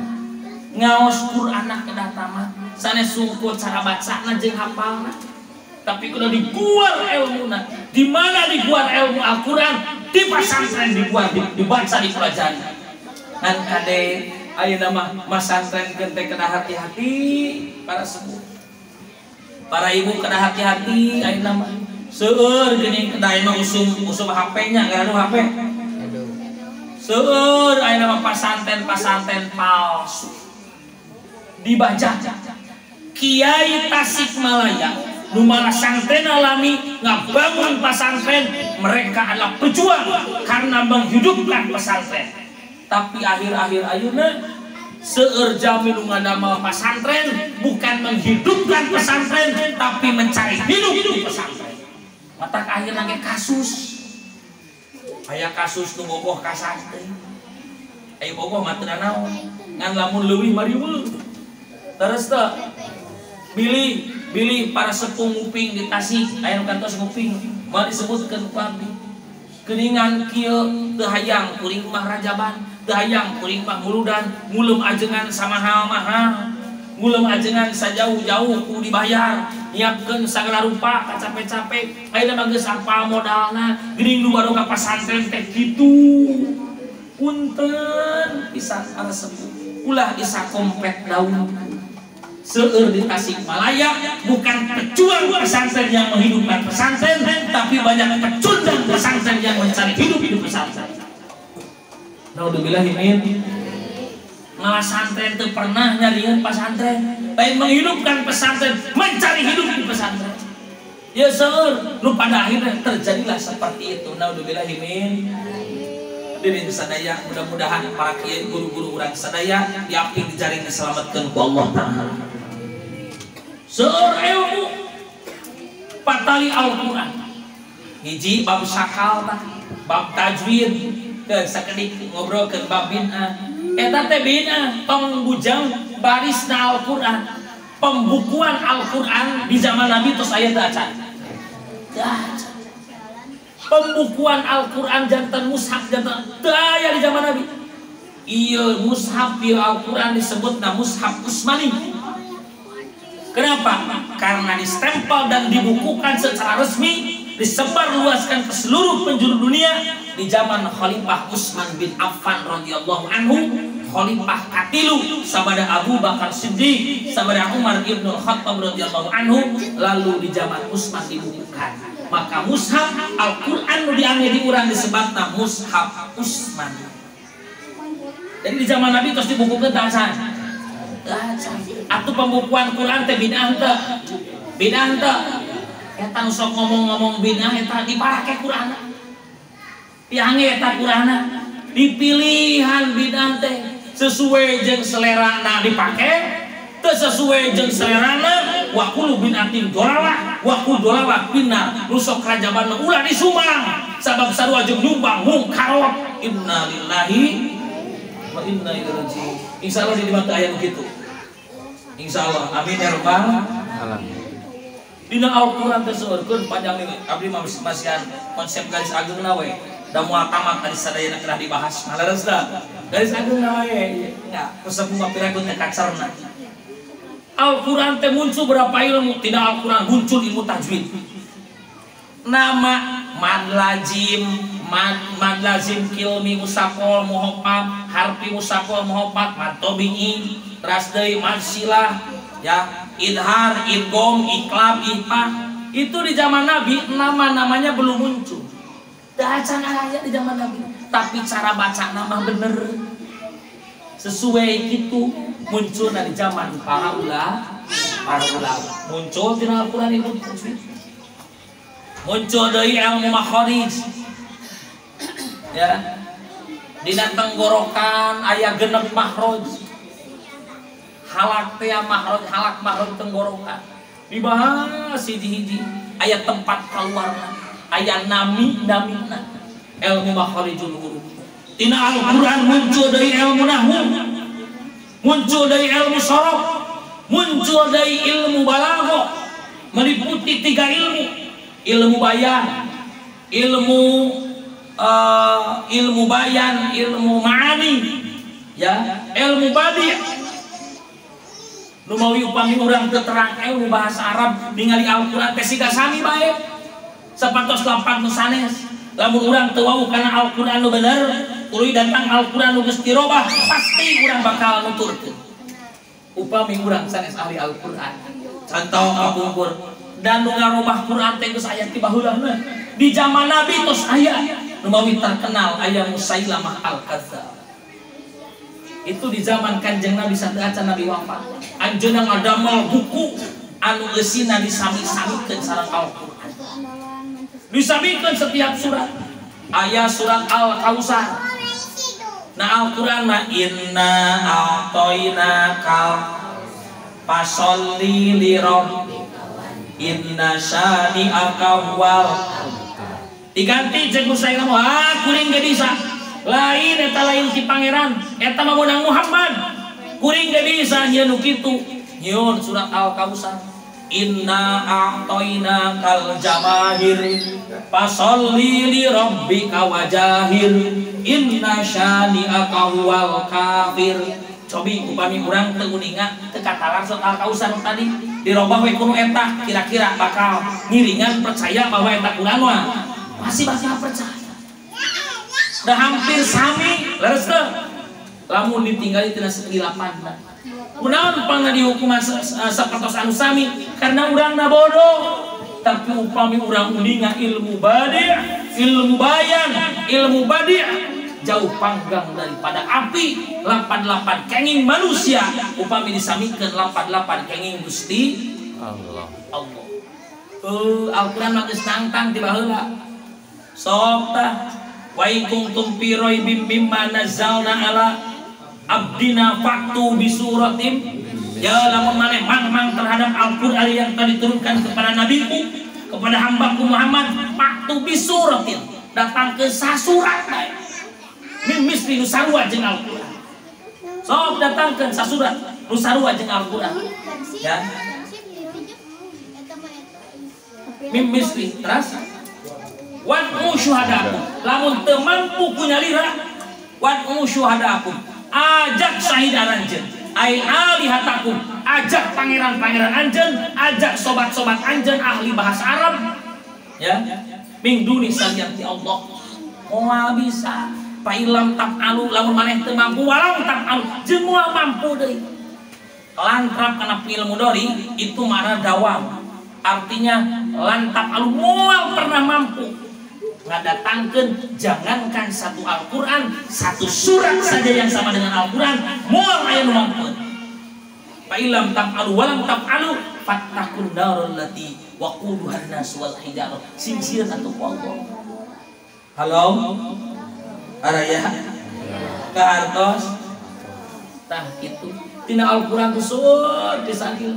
Ngaos Quranna kedah tamat. Sanes sungkul cara bacana jeung hafalna. Tapi kudu diguar ilmuna. Di mana diguar ilmu Al-Quran? Di pesantren diguar, dibaca, dipelajari. Ngan kade ayeuna mah masantren teh kedah hati-hati para sepuh. Para ibu kedah hati-hati ayeuna mah. Seueur geuning kedah mah usum HP-nya, ngaranna HP. Seueur ayeuna mah pasantren-pasantren palsu. Dibaca Kiai Tasikmalaya nu marasantren alami ngabangun pasantren, mereka adalah pejuang karena menghidupkan pesantren. Tapi akhir-akhir ayeuna seueur jami nu ngadamel pasantren bukan menghidupkan pesantren tapi mencari hidup di pesantren. Matak akhirna ge kasus. Aya kasus nu bogoh ka santri. Aya bogoh mah teu nanaon, ngan lamun leuwih mah riweuh. Terus teu bilih para sepuh nguping di Tasik, aya nu kantos nguping, moal disebutkeun ku abdi. Geuningan kieu teu hayang kuring mah rajaban, teu hayang kuring mah muludan, ngulem ajengan samahal-mahal, ngulem ajengan sajauh-jauh ku dibayar, nyiapkeun sagala rupa kacape-cape, ayeuna mah geus apal modalna, geuning nu baru ka pasantren teh kitu. Punten pisan para sepuh, ulah disakompet daun. Seueur di Tasikmalaya bukan pejuang pesantren yang menghidupkan pesantren, tapi banyak pecundang pesantren yang mencari hidup di pesantren. Naudzubillah min. Malah santren teu pernah nyariin pesantren, lain menghidupkan pesantren, mencari hidup di pesantren. Ya seueur, nu pada akhirnya terjadilah seperti itu. Naudzubillah min. Hadirin sadaya, mudah-mudahan para kiai guru-guru urang sadaya diaping dijaring diselametkeun ku Allah Ta'ala. Seueur ilmu patali Al-Qur'an. Hiji bab sakal tah, bab tajwid, keun sakedik ngobrolkeun bab bid'ah. Eta teh bid'ah tong bujang barisna Al-Qur'an. Pembukuan Al-Qur'an di zaman Nabi tos aya teu acan. Teu acan. Pembukuan Al-Qur'an jantan mushaf jantan teu aya di zaman Nabi. Ieu mushaf ieu Al-Qur'an disebutna mushaf Utsmani. Kenapa? Karena distempel dan dibukukan secara resmi, disebarluaskan ke seluruh penjuru dunia di zaman Khalifah Utsman bin Affan radhiyallahu anhu, Khalifah katilu sabada Abu Bakar Siddiq, sabada Umar ibn Khattab radhiyallahu anhu, lalu di zaman Utsman dibukukan. Maka mushaf Al-Qur'an nu diangge di urang disebatna mushaf Utsmani. Jadi di zaman Nabi terus dibukukeun teh acan. Atuh pembukuan Quran teh bid'ah teu? Bid'ah teu? Eta nu sok ngomong-ngomong bid'ah eta diparake Qur'anna. Diangge eta Qur'anna. Dipilihan bid'ah teh sesuai jeung selerana dipake, teu sesuai jeung selerana wa kullu bid'atin dhalalah wa kullu dhalalah finnar. Nu sok rajaban mah ulah disumbang sabab sarua jeung nyumbang mungkarot. Inna lillahi wa inna ilaihi raji'un. Insyaallah di mata aya nu kitu. Insyaallah amin ya rabbal alamin. Dina Al-Qur'an teh seueurkeun panjang ini abdi mah masihan konsep garis ageungna we. Da moal tamat tadi sadayana kedah dibahas. Maleres da. Garis ageungna we nya kusepuh mah piraku teh kacerna. Al-Qur'an teh muncul berapa ilmu? Tidak Al-Qur'an muncul ilmu tajwid. Nama mad lazim, mad lazim kilmi musakol muhofat, harfi musakol muhofat, mad tabi'i, teras deui mad silah, ya, idhar, idgham, iqlab, ikhfa. Itu di zaman Nabi nama-namanya belum muncul. Da acan aya di zaman Nabi, tapi cara baca nama bener. Sesuai gitu muncul dari zaman para ulama, para ulama. Muncul di Al-Qur'an ilmu tajwid. Muncul dari ilmu makharij. Ya. Dina tenggorokan aya genep makhraj. Halak teh makhraj, halak makhraj tenggorokan. Dibahas hiji-hiji, aya tempat keluarna, aya nami-namina. Ilmu makharijul huruf. Dina Al-Qur'an muncul dari ilmu nahwu, muncul dari ilmu sorof, muncul dari ilmu balaghah, meliputi tiga ilmu, ilmu bayan, ilmu bayan, ilmu ma'ani, ya, ilmu badi. Nu mawi upami urang teu terang ilmu bahasa Arab ningali Al-Qur'an teh siga sami bae. Sapantos lapan nu sanes. Lamun urang teu wau kana Al-Qur'an nu bener, tuluy datang Al-Qur'an nu geus dirobah, pasti urang bakal nuturkeun. Upami urang sanes ahli Al-Qur'an. Contoh kapungkur dan nu ngarobah Qur'an teh geus aya ti baheulana. Di zaman Nabi tos aya nu mawi terkenal aya Musailamah Al-Kadzdzab. Itu di zaman Kanjeng Nabi sateuacan Nabi wafat. Anjeunna ngadamel buku anu eusina disami-samikeun sareng Al-Qur'an. Disamikeun setiap surat. Aya surat Al-Kautsar. Nah Al-Qur'an mah inna a'tainakal fasholli li rabbika inna syani'aka huwal. Diganti jeung Musailamah, ah kuring ge bisa. Lain eta lain ti pangeran, eta mah meunang Muhammad. Kuring ge bisa nyieun nu kitu. Nyieun surat Al-Kautsar. Inna a'tainakal jamahir fasholli li rabbika wajahir inna syani'aka huwal kafir. Cobi upami urang teu uninga teu katalar surat Al-Kautsar tadi dirobah we kuno eta kira-kira bakal ngiringan percaya bahwa eta Quran mah pasti bakal percaya. Udah hampir sami leres teu lamun ditinggali tina segi lapanna. Kunaon pangna dihukuman sapertos anu sami karena urangna bodoh. Tapi upami urang uninga ilmu badi', ilmu bayan, ilmu badi' jauh panggang daripada api. 88 kenging manusia upami disamikeun 88 kenging Gusti Allah. Allah. Al-Qur'an mah geus nangtang ti baheula. Sok tah wa in kuntum fi raibim mimma nazzalna ala abdina fa'tu bi suratim. Ya lamun maneh mang-mang terhadap Al-Qur'an yang telah diturunkan kepada nabiku, kepada hambaku Muhammad, fa'tu bi suratin, datang ke sasurat bae. Min misli nu sarua jeung Al-Qur'an. Sok datangkeun sasurat nu sarua jeung Al-Qur'an. Ya. Min misli teras wad'u syuhadakum. Lamun teu mampu ku nyalira wad'u syuhadakum. Ajak syahid anjeun, ai alihatakum, ajak pangeran-pangeran anjeun, ajak sobat-sobat anjeun ahli bahasa Arab, ya. Ming duni salian ti Allah. Moal bisa. Fa ilam taf'alu, lamun maneh teu mampu walau taf'alu, jeung moal mampu deui. Lantrap kana fi'il mudhari itu makna dawam. Artinya lantap alu moal pernah mampu ngadatangkeun jangankan satu Al-Qur'an, satu surat saja yang sama dengan Al-Qur'an moal aya nu mampu. Fa illam taf'alu wa lam taf'alu fattaqun narul lati waquduhan nas wal hijarah. Sing sieun atuh ku Allah. Halo? Araya? Kahartos? Tah kitu. Tina Al-Qur'an teh seueur pisan ieu.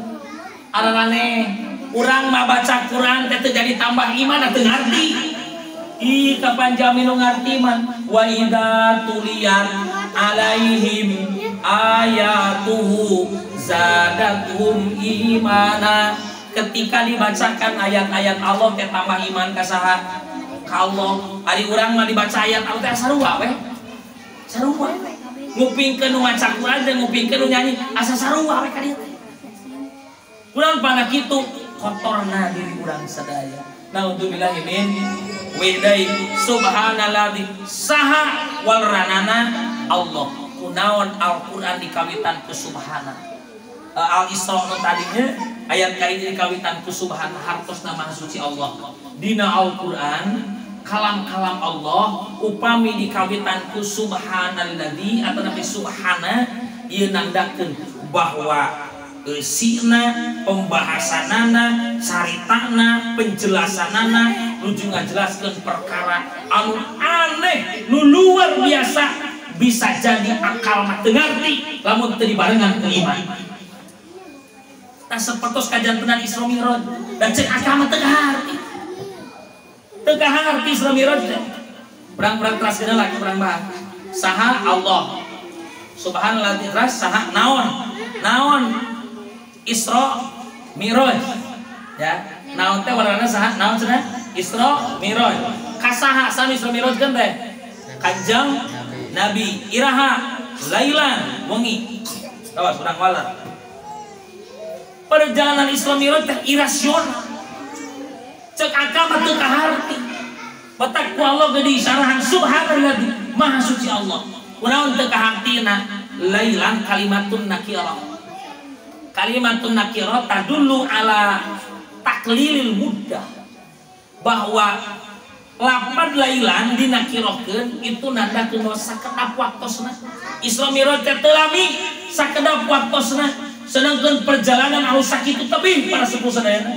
Araraneh urang mah baca Quran teh teu jadi tambah iman teu ngarti. Ih kapan jami nu ngarti man wa idza tuliyat alaihim ayatuhu zadatum imana. Ketika dibacakan ayat-ayat Allah teh tambah iman ka saha? Ka Allah. Ari urang mah dibaca ayat Allah teh sarua we. Sarua. Ngupingkeun nu maca Quran teh ngupingkeun nu nyanyi asa sarua we ka dieu teh. Urang pana kitu kotorna diri urang sadaya. Naudzubillahi min widai subhanalladzi saha wal ranana Allah. Kunaon Al-Qur'an dikawitan ku subhana. Al-Isra nu tadinya ayat ka-hiji dikawitan ku subhana hartosna maha suci Allah. Dina Al-Qur'an kalam-kalam Allah upami dikawitan ku subhanalladzi atau nabi subhana ieu nandakeun bahwa eusina, pembahasanana, caritana, penjelasanana nuju ngajelaskeun perkara anu aneh, nu luar biasa bisa jadi akal mah teu ngarti lamun teu dibarengan ku iman. Tah sapertos kajantenan Isra Mi'raj dan cek akal mah teu kaharti. Teu kaharti Isra Mi'raj teh. Urang-urang teraskeun lagi urang bahas. Saha Allah. Subhanallah teras saha naon? Naon Isra Mi'raj. Ya, naon teh warnana saha? Naon cenah? Isra Mi'raj. Kasaha sami Isra Mi'raj kan teh? Kanjeng Nabi iraha lailan wengi. Awas urang waler. Perjalanan Isra Mi'raj teh irasional. Cek akal mah teu kaharti. Batak ku Allah ge diisyarahan subhanalladzi maha suci Allah. Kunaon teu kahartina? Lailan kalimatun nakirah. Kalimatun nakirah tadullu ala taklilil muddah. Bahwa lapad lailan dinakirohkeun itu nandakeun bahwa sakedap waktosna. Isra Mi'raj teh teu lami sakedap waktosna. Sedangkan perjalanan anu sakitu tebih para sepuh sadayana.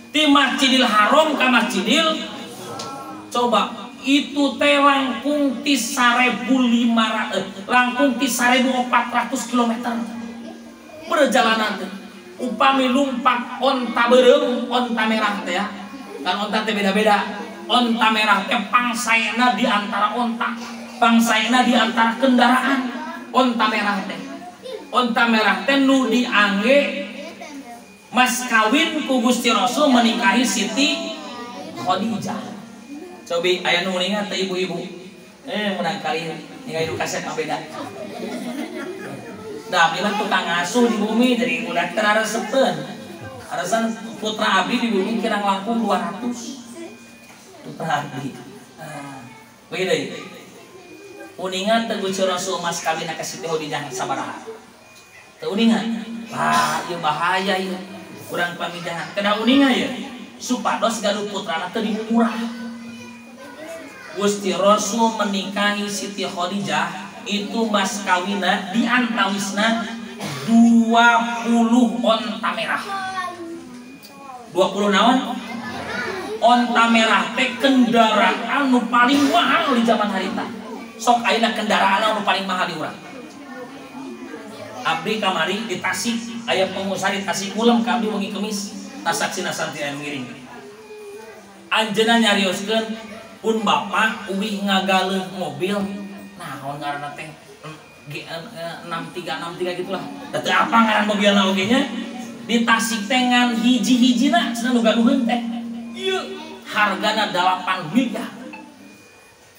Di Masjidil Haram ka Masjidil coba itu teh langkung ti 1500 langkung ti 1400 km perjalanan teh. Upami lumpak onta beureum, onta merah teh ya. Kan onta teh beda-beda. Onta merah teh pangsaena di antara onta, pangsaena di antara kendaraan. Onta merah teh. Onta merah teh nu diangge mas kawin ku Gusti Rasul menikahi Siti Khadijah. Cobi aya nu ningat teh ibu-ibu. Menang kali ningali nu kaset mah beda. Da abdi mah tukang ngasuh di bumi jadi udah teu aresepeun. Aresan putra abdi di bumi kirang langkung 200. Putra abdi. Ah, deui. Uningan teh Gusti Rasul mas kawin ka Siti Khadijah sabaraha? Teu uningan. Wah, ieu bahaya ieu. Urang pamijahan. Kena uningan ya. Supados gaduh putrana teu dimurah. Gusti Rasul menikahi Siti Khadijah itu mas kawina di antawisna 20 onta merah. 20 naon? Onta merah teh kendaraan nu paling mahal di zaman harita. Sok ayeuna kendaraan nu paling mahal di urang. Abdi kamari di Tasik, aya pengusaha di Tasik ulem ka abdi wengi Kemis, tasaksina santri anu ngiring. Anjeunna nyarioskeun pun bapak uwih ngagaleuh mobil, naon ngaranna teh G6363 gitulah. Da teu apa ngaran mobilna oge nya? Di Tasik teh ngan hiji-hijina cenah nu gaduheun teh. Ieu hargana 8 miliar.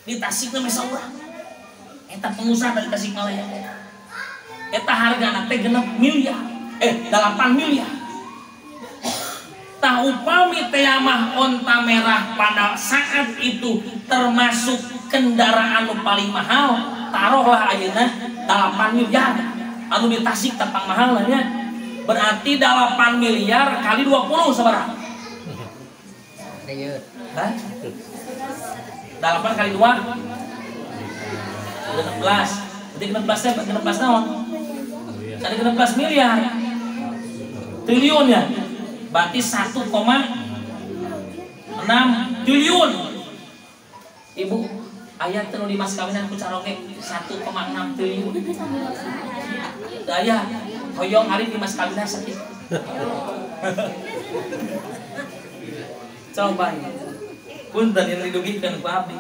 Di Tasik teh mesa urang. Eta pengusaha dari Tasikmalaya. Eta hargana teh 6 miliar. 8 miliar. Tah upami teh mah onta merah pada saat itu termasuk kendaraan nu paling mahal, taruhlah ayeuna 8 miliar. Anu di Tasik tepang mahal nya. Berarti 8 miliar kali 20 sabaraha? Triliun. Hah? 8 kali 2 16. Berarti 16 teh 16 naon? Tadi 16 miliar. Triliun ya. Berarti 1,6 triliun. Ibu, aya teh nu di mas kawinan ku caroge 1,6 triliun. Teu aya hoyong ari di mas kawinan sakit. Coba ya. Punten ieu didugikeun ku abdi.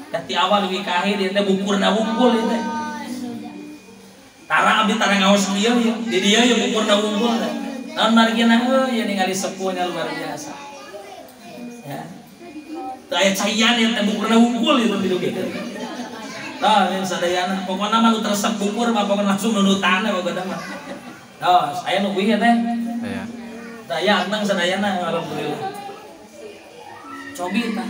Ti awal dugi ka akhir ieu teh bukurna wungkul ieu teh. Tara abdi tara ngaos kieu ieu. Di dieu ieu bukurna wungkul teh. Naon margina heuh ieu ningali sepuhnya luar biasa. Ya. Teu aya caian ieu teh bukurna wungkul ieu didugikeun. Tah ieu sadayana pokona mah nu resep bukur mah pokona langsung nundutan pokona mah. Tah aya nu kuy teh. Aya. Tah aya anteng sadayana alhamdulillah. Cobi tah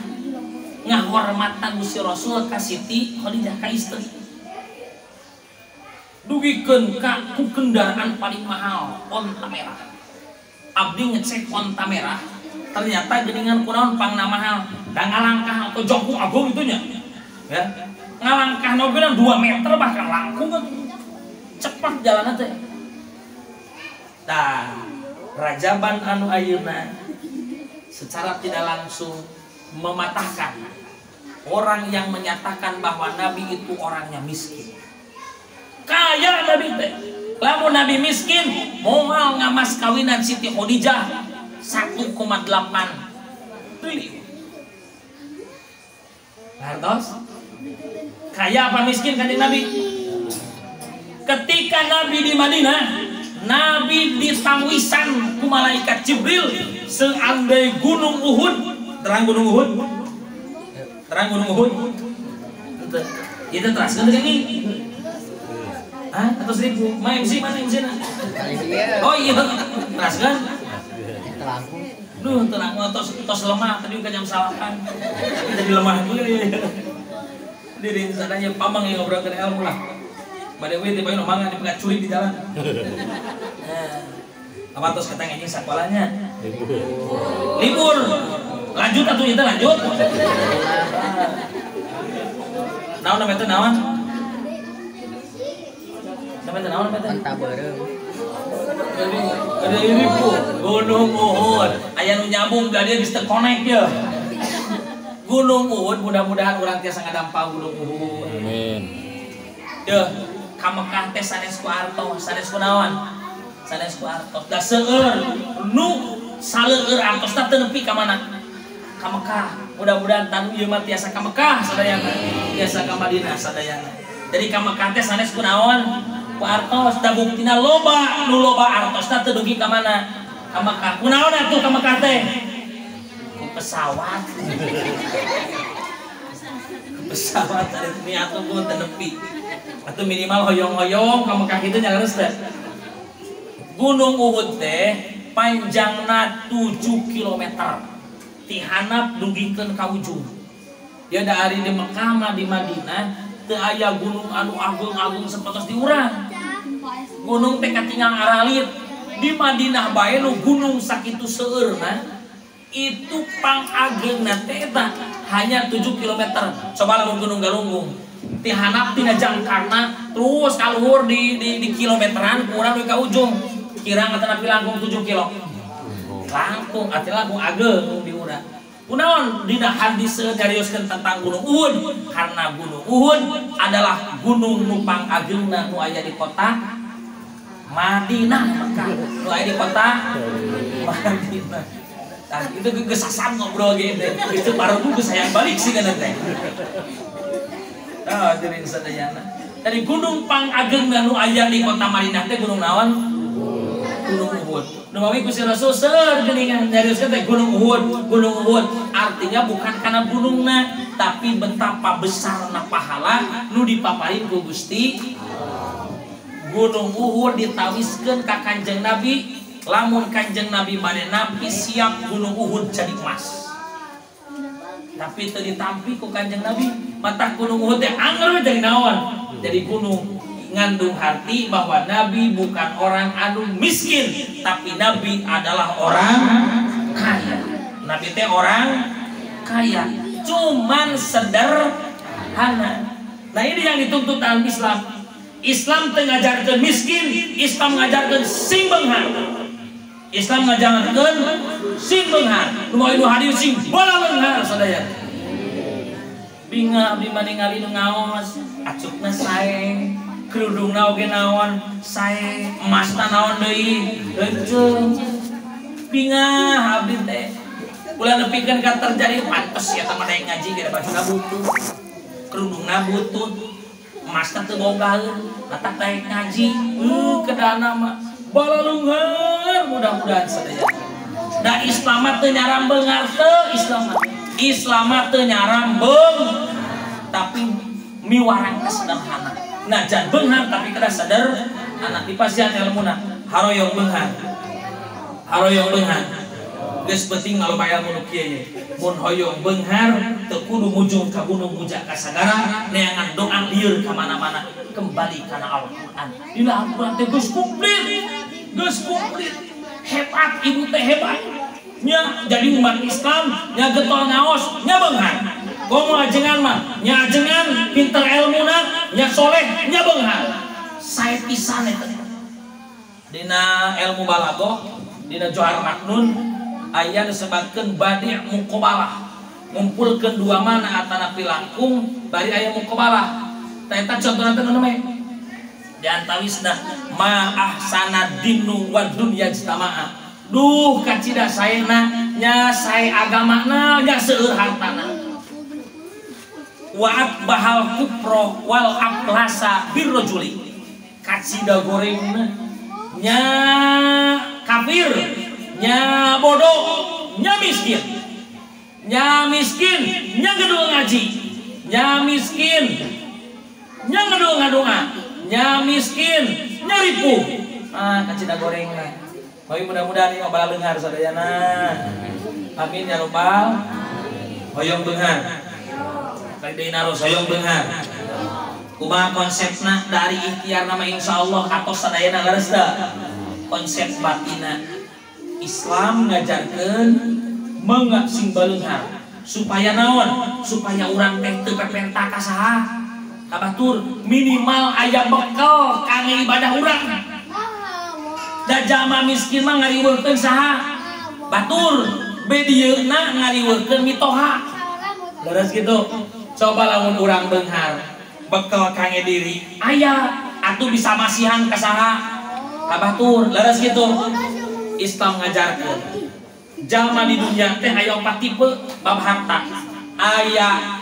ngahormatan Gusti Rasul ka Siti Khadijah ka istri. Dugikeun ka ku kendaraan paling mahal, onta merah. Abdi ngecek onta merah, ternyata geuningan kunaon pangna mahal. Da ngalangkah atau jongkung agung itu nya. Ya. Ngalangkah mobilna 2 meter bahkan langkung cepat jalanna teh. Tah, rajaban anu ayeuna secara tidak langsung mematahkan orang yang menyatakan bahwa Nabi itu orangnya miskin. Kaya Nabi teh. Lamun Nabi miskin, moal ngamas kawinan Siti Khadijah 1,8 triliun. Hartos? Kaya apa miskin kanjeng Nabi? Ketika Nabi di Madinah, Nabi ditawisan ku malaikat Jibril seandai gunung Uhud. Terang gunung Uhud? Terang gunung Uhud? Itu teraskan ini. Hah? Atau 1000? Ma MC mana MC na? Oh iya, teraskan? Duh, terang tos lemah tadi ke jam salapan. Jadi lemah juga ya. Diri sadanya pamang yang ngobrol ke ilmu lah. Bade we teh bae omangan dipegat curi di jalan. Apa tos kata anjing sakolanya? Libur. Lanjut atuh ieu teh lanjut. Naon namanya teh naon? Namanya teh naon namanya teh? Onta beureum. Ada ini bu, Gunung Uhud. Aya nu nyambung ka dieu geus teu connect ye. Gunung Uhud mudah-mudahan urang tiasa ngadampal Gunung Uhud. Amin. Deuh, ka Mekah teh sanes ku artos, sanes ku naon? Sanes ku artos. Da seueur nu saleueur artosna teu nepi ka mana? Ka Mekah. Mudah-mudahan tanu ieu mah tiasa ka Mekah sadayana, tiasa ka Madinah sadayana. Jadi ka Mekah teh sanes ku naon? Ku artos. Da buktina loba nu loba artosna teu dugi ka mana? Ka Mekah. Kunaon atuh ka Mekah teh? Ku pesawat. Ku pesawat ari niat teu nepi. Atau minimal hoyong-hoyong ka Mekah kitu nya leres teh. Gunung Uhud teh panjangna 7 km. Ti handap dugikeun ka ujung. Ya da ari di Mekah mah di Madinah teu aya gunung anu agung-agung sapertos di urang. Gunung teh katingal aralit. Di Madinah bae nu gunung sakitu seueurna itu pangageungna teh eta hanya 7 km. Coba lamun Gunung Galunggung ti handap tina jangkarna terus ka luhur di kilometeran kurang ka ujung. Kirang atanapi langkung 7 kilo. Langkung arti langkung ageung di urang. Kunaon dina hadis nyarioskeun tentang Gunung Uhud? Karena Gunung Uhud adalah gunung nu pangageungna nu aya di kota Madinah Mekah. Nu aya di kota Madinah. Tah itu geus ngobrol ge teh. Geus teu baru geus hayang balik sih kana teh. Tah hadirin sadayana. Dari gunung pangageungna nu aya di kota Madinah teh gunung naon? Gunung Uhud. Numawi Gusti Rasul seueur geuningan nyarioskeun teh Gunung Uhud, Gunung Uhud. Artinya bukan karena gunungna, tapi betapa besarna pahala nu dipaparin ku Gusti. Gunung Uhud ditawiskeun ka Kanjeng Nabi, lamun Kanjeng Nabi bade nampi siap Gunung Uhud jadi emas. Tapi teu ditampi ku Kanjeng Nabi, mata Gunung Uhud teh anger jadi naon? Jadi gunung. Ngandung hati bahwa Nabi bukan orang anu miskin, tapi Nabi adalah orang kaya. Nabi teh orang kaya, cuman sederhana. Nah ini yang dituntut dalam Islam. Islam teu ngajarkeun miskin, Islam ngajarkeun sing beunghar. Islam ngajarkeun sing beunghar. Nu moal nu hadir sing balaleunghar sadaya. Binga abdi mah ningali nu ngaos, acukna sae, kerudungna oge naon sae, emasna naon deui, heunceu. Bingah abdi teh. Ulah nepikeun ka terjadi pantes ya teh mah ngaji ge bajuna butuh. Kerudungna butuh, emasna teu bogaeun, matak daek ngaji. Kedana mah balalunghar mudah-mudahan sadaya. Da Islam mah teu nyaram beunghar teu Islam mah. Islam mah teu nyaram beung, tapi miwarang kesederhana. Najan beunghar tapi kedah sederhana. Dipasihan elmuna haroyong beunghar. Haroyong beunghar. Geus penting mah loba ilmu nu kieu ye. Mun hoyong beunghar teu kudu mujung ka gunung muja ka sagara, neangan doa lieur ka mana-mana, kembali kana Al-Qur'an. Dina Al-Qur'an teh geus komplit. Geus komplit. Hebat ibu teh hebat. Nya jadi umat Islam nya getol ngaos nya beunghar. Komo ajengan mah nya ajengan pinter elmuna nya soleh nya beunghar. Sae pisan eta. Dina ilmu balaghah, dina Johar Maknun aya disebutkeun badi' muqabalah. Ngumpulkeun dua mana atanapi langkung bari aya muqabalah. Tah eta contohna teh nu meh. Di antawisna ma ahsana dinu wa dunya jtama'a. Duh kacida saena nya sae agamana nya seueur hartana. Wa atbahal kufra wal aflasa birrajuli. Kacida gorengna nya kafir, nya bodoh, nya miskin. Nya miskin, nya gedung ngaji. Nya miskin, nya gedung ngadonga. Nya miskin, nya ripuh. Ah kacida gorengna. Baik mudah-mudahan ini mah bala leunghar sadayana. Amin ya robbal. Hoyong beunghar. Kali deui naros hoyong beunghar. Kumaha konsepna dari ikhtiar nama insyaallah atos sadayana leres teu? Konsep batina Islam ngajarkeun mangga sing baleunghar supaya naon? Supaya urang teh teu pepenta ka saha? Ka batur minimal aya bekal kangge ibadah urang. Da jalma miskin mah ngariweukeun saha? Batur. Be dieuna ngariweukeun mitoha. Leres kitu. Coba lamun urang beunghar, bekal kangge diri aya atuh bisa masihan ka saha? Ka batur. Leres kitu. Islam ngajarkeun jalma di dunia teh aya opat tipe bab harta. Aya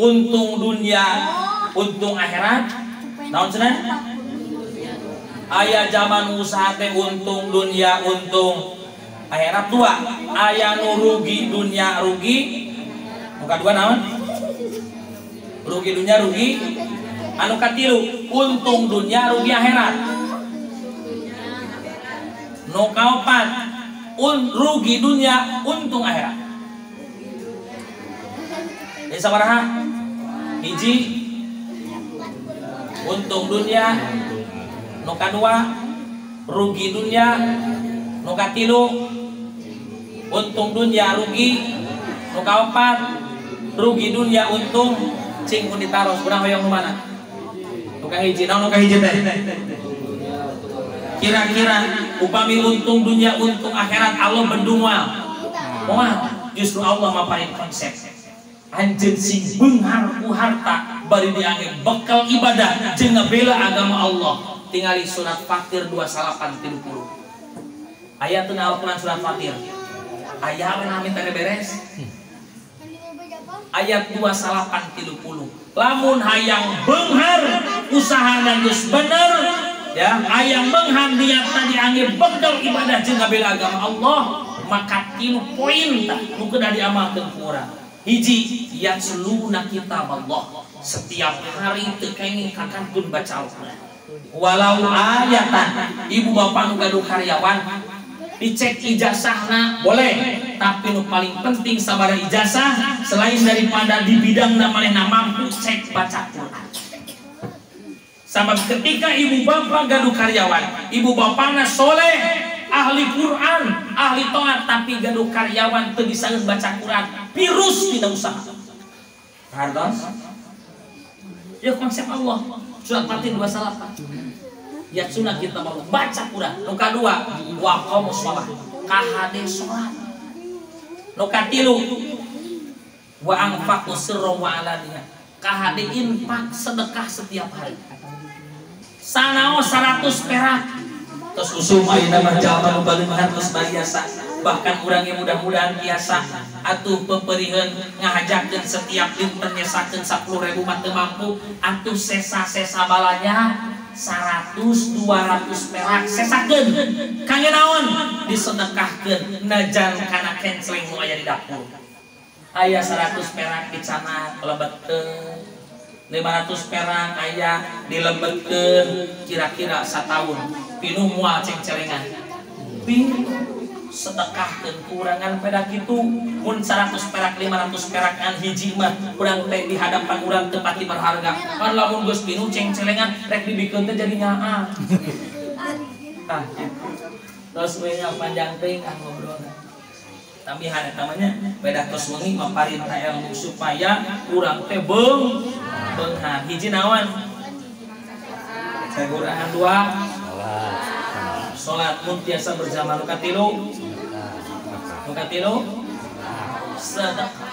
untung dunia, untung akhirat. Naon cenah? Aya zaman usaha teh untung dunia, untung akhirat dua. Aya nu rugi dunia rugi. Nu kadua naon? Rugi dunia rugi. Anu katilu untung dunia rugi akhirat. Nu kaopat rugi dunia untung akhirat. Jadi sabaraha? Hiji untung dunia, nu kadua rugi dunia, nu katilu untung dunia rugi, nu kaopat rugi dunia untung. Cing mun ditaros urang hoyong nu mana? Nu kahiji, naon nu kahiji teh? Kira-kira upami untung dunia untung akhirat Allah bendung moal? Moal. Justru Allah maparin konsep anjeun sing beunghar ku harta bari dianggep bekal ibadah jeung ngabela agama Allah. Tingali surat Fatir 2930. Aya teu Al-Qur'an surat Fatir. Aya we na minta beres. Ayat 2930. Lamun hayang beunghar usahana geus bener ya, hayang beunghar niatna dianggep bekal ibadah jeung ngabela agama Allah, maka tilu poin tah nu kedah diamalkeun ku urang. Hiji, yatsluna kitab Allah. Setiap hari teu kenging kakantun baca Al-Qur'an. Walau ayatan, ibu bapak nu gaduh karyawan dicek ijazahna boleh, tapi nu paling penting sabada ijazah selain daripada di bidangna manehna mampu cek baca Quran. Sabab ketika ibu bapak gaduh karyawan, ibu bapakna soleh, ahli Quran, ahli taat, tapi gaduh karyawan teu bisa baca Quran, virus tidak usaha. Hartos? Ya konsep Allah. Surat Fatir 28. Ya sunah kita mau baca Quran. Nu kadua, wa aqamus shalah, kahade salat. Nu katilu, wa anfaqu sirran wa alaniyah, kahade infak sedekah setiap hari. Sanaos 100 perak. Terus usum ayeuna mah jalma nu baleunghan geus biasa. Bahkan urang ge mudah-mudahan biasa atuh peperiheun ngahajakeun setiap dinten nyesakeun 10.000 mah teu mampu, atuh sesa-sesa balanya 100 200 perak sesakeun. Kangge naon? Disedekahkeun najan kana kenceleng nu aya di dapur. Aya 100 perak dicanak lebetkeun, 500 perak aya dilebetkeun, kira-kira satahun pinuh moal cengcelengan. Pinuh sedekahkeun kurangan pada kitu. Mun 100 perak 500 perak an hiji mah urang teh di hadapan urang teu pati berharga. Pan lamun geus pinuh cengcelengan rek dibikeun teh jadi nyaah. Tah kitu. Terus we panjang teuing ah ngobrolna. Tapi hari tamanya beda tos wengi mah parintah ilmu supaya urang teh beunghar. Hiji naon? Kurangan dua salat mun tiasa berjamaah. Nu katilu, nu katilu sedekah.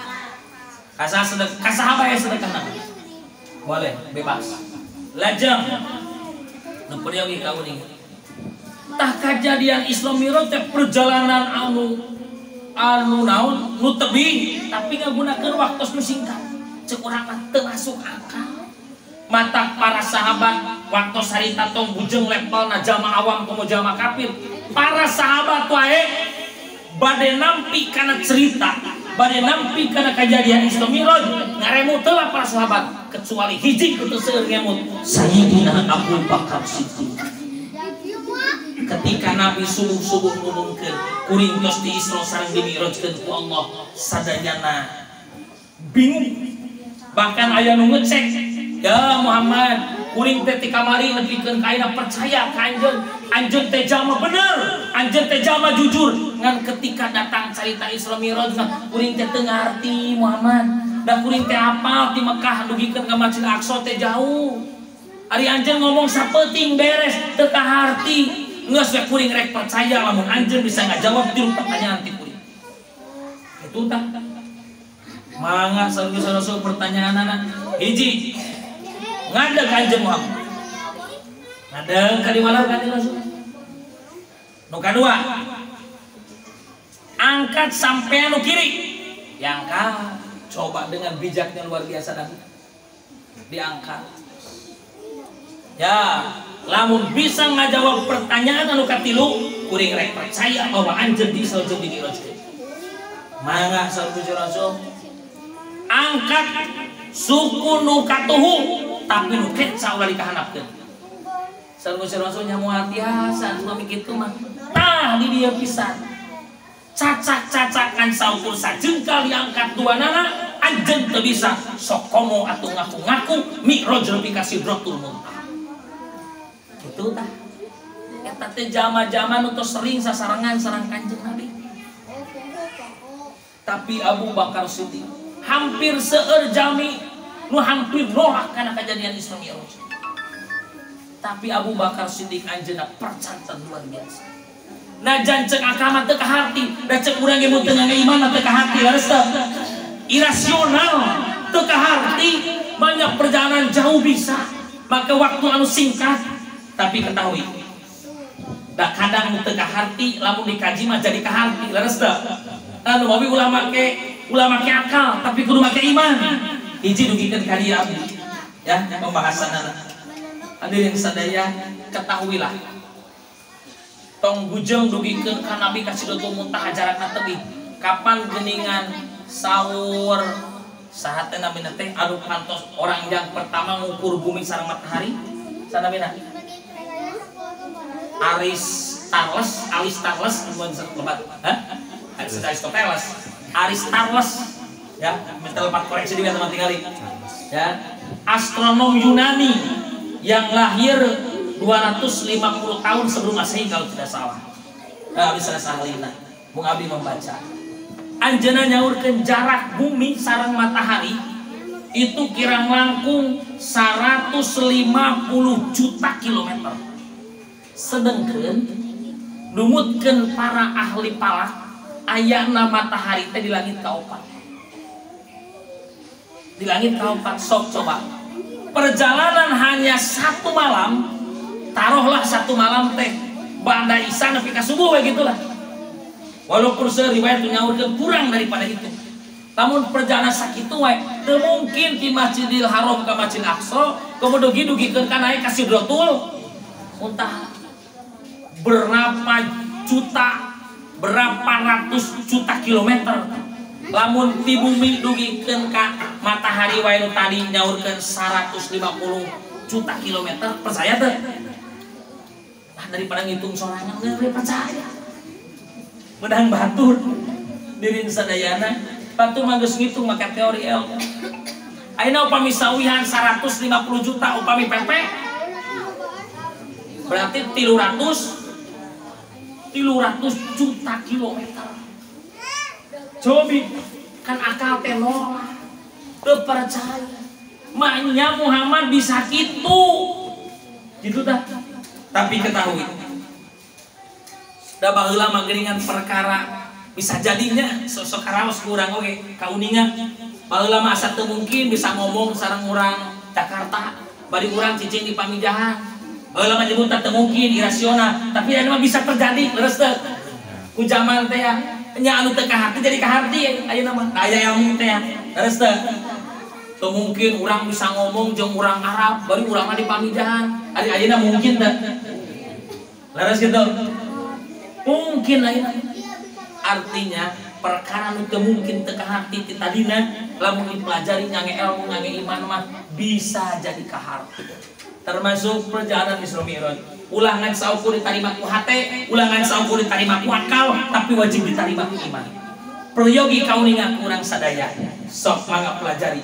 Kasa sedekah, kasaha bae sedekahna. Boleh, bebas. Lajeng nu peryogi kauning. Tah kajadian Isra Mi'raj teh perjalanan anu naon nu tebih tapi ngagunakeun waktu nu singkat. Ceuk urang mah teu masuk akal. Mata para sahabat waktu sarita tong bujeng levelna jalma awam komo jalma kafir. Para sahabat wae bade nampi kana cerita, bade nampi kana kejadian Isra Mi'raj, ngaremut teu para sahabat kecuali hiji kudu seueur ngemut, Sayyidina Abu Bakar Siddiq. Ketika Nabi subuh-subuh ngumumkeun kuring tos di Isra sareng di Mi'rajkeun ku Allah, sadayana bingung. Bahkan aya nu ngecek, ya Muhammad, kuring teh ti kamari nepikeun ka ayeuna percaya ka anjeun, anjeun teh jalma bener, anjeun teh jalma jujur. Ngan ketika datang carita Isra Mi'raj mah kuring teh teu ngarti Muhammad. Da kuring teh apal ti Mekah dugikeun ka Masjid Aqsa teh jauh. Ari anjeun ngomong sapeuting beres teu kaharti. Geus we kuring rek percaya lamun anjeun bisa ngajawab tilu pertanyaan ti kuring. Itu tah. Mangga sareng Rasul pertanyaanana. Hiji, ngadeg anjeun Muhammad. Ngadeg ka di mana kanjeng Rasul? Nu kadua, angkat sampean nu kiri. Diangkat. Coba dengan bijaknya luar biasa Nabi. Diangkat. Ya, lamun bisa ngajawab pertanyaan anu katilu, kuring rek percaya bahwa anjeun di Isra jeung di Mi'raj. Mangga sareng Rasul. Angkat suku nu katuhu tapi nu keca ulah dikahanapkeun. Sareng Rasul nya moal tiasa nu kitu mah. Tah di dieu pisan. Cacak-cacakan saukur sajengkal diangkat dua nana anjeun teu bisa sok komo atuh ngaku-ngaku Mi'raj nepi ka Sidratul Muntaha. Kitu tah. Eta teh jalma-jalma nu tos sering sasarengan sareng Kanjeng Nabi. Tapi Abu Bakar Siddiq hampir seueur jalmi nu hampir nolak kana kejadian Isra Mi'raj. Tapi Abu Bakar Siddiq anjeunna percanten luar biasa. Najan cek akal teu kaharti, da cek urang ge mun teu ngangge iman teu kaharti, leres teu? Irasional teu kaharti, banyak perjalanan jauh bisa. Maka waktu anu singkat, tapi ketahui. Da kadang teu kaharti lamun dikaji mah jadi kaharti, leres teu? Anu mawi ulah make akal tapi kudu make iman. Hiji dugikeun ka dieu abdi. Ya, pembahasanana. Hadirin sadaya, ketahuilah. Tong bujeng dugikeun ka Nabi ka Sidratul Muntaha jarakna tebih. Kapan geningan sahur saha teh namina teh anu kantos orang yang pertama ngukur bumi sareng matahari? Sanamina? Aristarles, Aristarles mun lebat. Hah? Aristoteles, Aristarles, ya, minta lepat koreksi juga teman tinggali. Ya, astronom Yunani yang lahir 250 tahun sebelum Masehi kalau tidak salah. Abdi sanes ahlina, mung abdi membaca. Anjeunna nyaurkeun jarak bumi sareng matahari itu kirang langkung 150 juta kilometer. Sedengkeun numutkeun para ahli falak ayana matahari teh di langit kaopat. Di langit kaopat sok coba. Perjalanan hanya satu malam, taruhlah satu malam teh ba'da isya nepi ka subuh we gitulah. Walaupun riwayat nyaurkeun kurang daripada itu. Namun perjalanan sakitu wae teu mungkin di Masjidil Haram ka Masjid Aqsa kemudian dugi-dugikeun ka naik ka Sidratul Muntaha. Berapa juta, berapa ratus juta kilometer. Lamun ti bumi dugikeun ka matahari wae nu tadi nyaurkeun 150 juta kilometer, percaya teu? Nah, daripada ngitung sorangan geus percaya. Medang batur dirin sadayana, batur mah geus ngitung make teori ilmu. Ayeuna upami sawihan 150 juta upami PP berarti 300 juta kilometer. Cobi kan akal teh nolak, teu percaya. Maknya Muhammad bisa gitu, gitu dah. Tapi ketahui, da baheula mah geuningan perkara bisa jadinya sosok karaos ku urang oge kauninga. Baheula mah asa teu mungkin bisa ngomong sareng urang Jakarta, bari urang cicing di Pamijahan. Baheula mah nyebut teu mungkin irasional, tapi ayeuna mah bisa terjadi leres teu? Ku zaman teh ya, nya anu teu kaharti jadi kaharti ayeuna mah aya ilmu teh ya. Leres teu? Teu mungkin urang bisa ngomong jeung urang Arab, bari urang mah di Pamijahan. Ari ayeuna mungkin teu? Leres kitu? Mungkin ayeuna. Artinya perkara nu teu mungkin teu kaharti ti tadina lamun dipelajari ngange ilmu ngange iman mah bisa jadi kaharti. Termasuk perjalanan Isra Mi'raj. Ulah ngan saukur ditarima ku hate, ulah ngan saukur ditarima ku akal, tapi wajib ditarima ku iman. Peryogi kauninga ku urang sadaya. Sok mangga pelajari.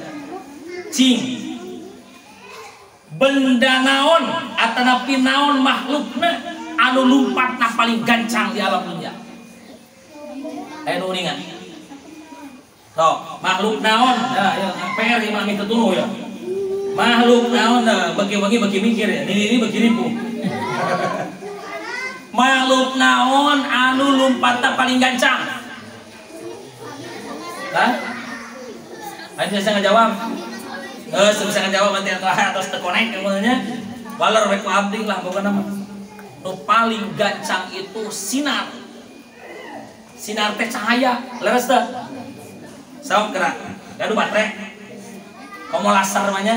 Cing benda naon atanapi naon makhlukna anu lumpatna paling gancang di alam dunia. Aya nu uningan. Sok, makhluk naon? Ya, ya, PR ieu mah mitotunuh ya. Makhluk naon bagi-bagi bagi mikir ya. Ini bagi ribu. Makhluk naon anu lompatna paling gancang? Hah? Ayo bisa ngejawab. Bisa ngejawab nanti atau atas tekonek ilmunya. Waler we ku abdi lah pokona mah. Nu paling gancang itu sinar. Sinar teh cahaya, leres teh. Sok gerak. Gaduh baterai. Komo laser mah nya.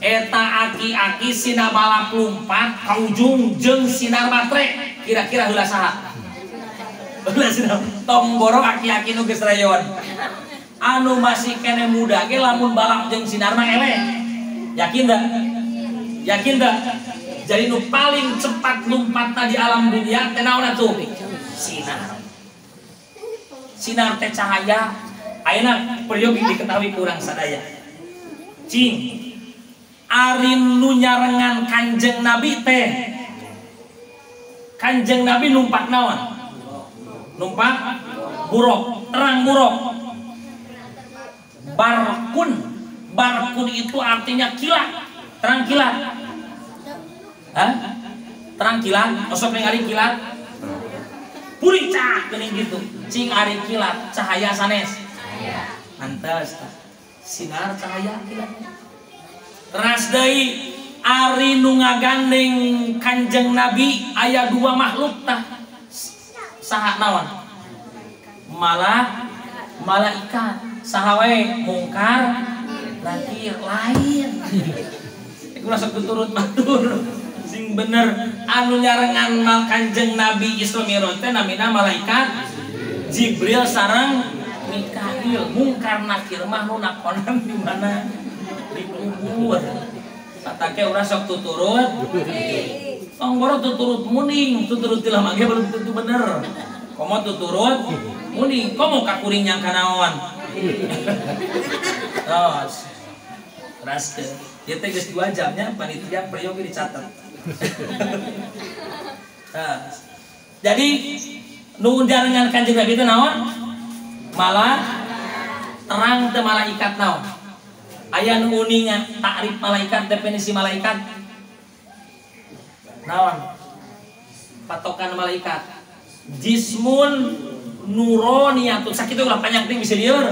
Eta aki-aki sinar balap lumpat ka ujung jeung sinar baterai. Kira-kira heula saha? Heula sinar. Tong boro aki-aki nu geus rayon. Anu masih kene muda ge lamun balap jeung sinar mah eleh. Yakin teu? Yakin teu? Jadi nu paling cepat lompatna di alam dunia teh naon atuh? Sinar. Sinar teh cahaya. Ayeuna peryogi diketahui kurang sadaya. Cing ari nu nyarengan Kanjeng Nabi teh. Kanjeng Nabi numpak naon? Numpak buruk, terang buruk. Barkun. Barkun itu artinya kilat, terang kilat. Hah? Terang kilat, osok ningali kilat. Puricah geuning gitu. Cing ari kilat, cahaya sanes. Pantes tah. Sinar cahaya kilat. Teras deui ari nu ngagandeng Kanjeng Nabi aya dua makhluk tah. Saha naon? Malah malaikat. Saha wae mungkar nakir lain. Iku langsung turut batur. Sing bener anu nyarengan mal Kanjeng Nabi Isra Mi'raj teh namina malaikat Jibril sareng Mikail. Mungkar nakir mah nu nakonan di mana? Di kubur. Patake urang sok tuturut. Tong boro tuturut muning, tuturut tilama ge belum tentu bener. Komo tuturut muning, komo ka kuring nyangka naon. Terus. Terus ieu teh geus 2 jamnya panitia peryogi dicatat. Nah, Jadi nu jarengan Kanjeng Nabi teh naon? Malah terang teh malaikat naon? Aya nu uninga takrif malaikat, definisi malaikat. Naon? Patokan malaikat. Jismun nuroniyatun. Sakitu ulah panjang teuing bisa lieur.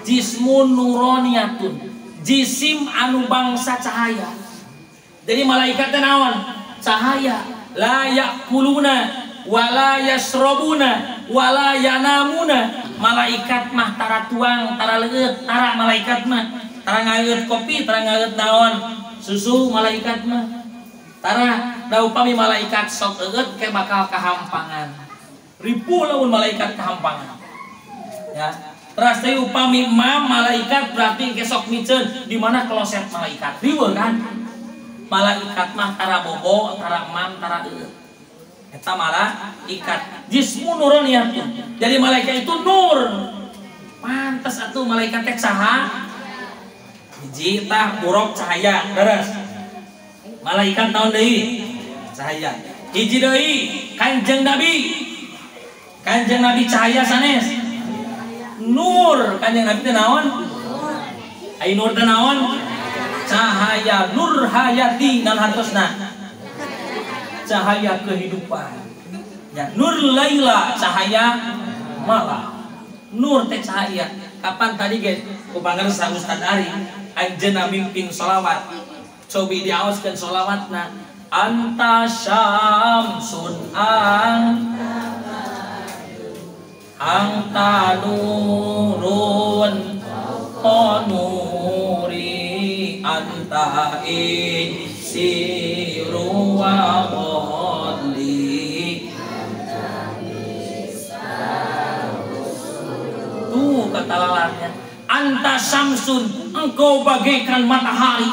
Jismun nuroniyatun. Jisim anu bangsa cahaya. Jadi malaikat teh naon? Cahaya. La yakuluna wala yasrobuna wala yanamuna. Malaikat mah tara tuang, tara leueut, tara malaikat mah. Tara ngaeut kopi, tara ngaeut naon? Susu malaikat mah. Tara da upami malaikat sok eueut ke bakal kahampangan. Ripuh lamun malaikat kahampangan. Ya. Terus teh upami mam malaikat berarti kesok miceun di mana kloset malaikat. Riweuh kan? Malaikat mah tara bobo, tara mam, tara eueut. Eta malaikat jismu nuroniyatun. Jadi malaikat itu nur. Pantes atuh malaikat teh saha? Hiji tah buruk cahaya, leres. Malaikat naon deui? Cahaya. Hiji deui Kanjeng Nabi. Kanjeng Nabi cahaya sanes. Nur. Kanjeng Nabi teh naon? Ai nur teh naon? Cahaya, nur hayati naon hartosna? Cahaya kehidupan. Ya, nur laila cahaya malam. Nur teh cahaya. Kapan tadi ge kupangar sa Ustaz Ari anjeunna mimpin sholawat. Cobi diaoskeun sholawatna anta syamsun ang anta nurun nuri anta siru wa qadli. Tuh kata lalarnya anta samsun, engkau bagaikan matahari.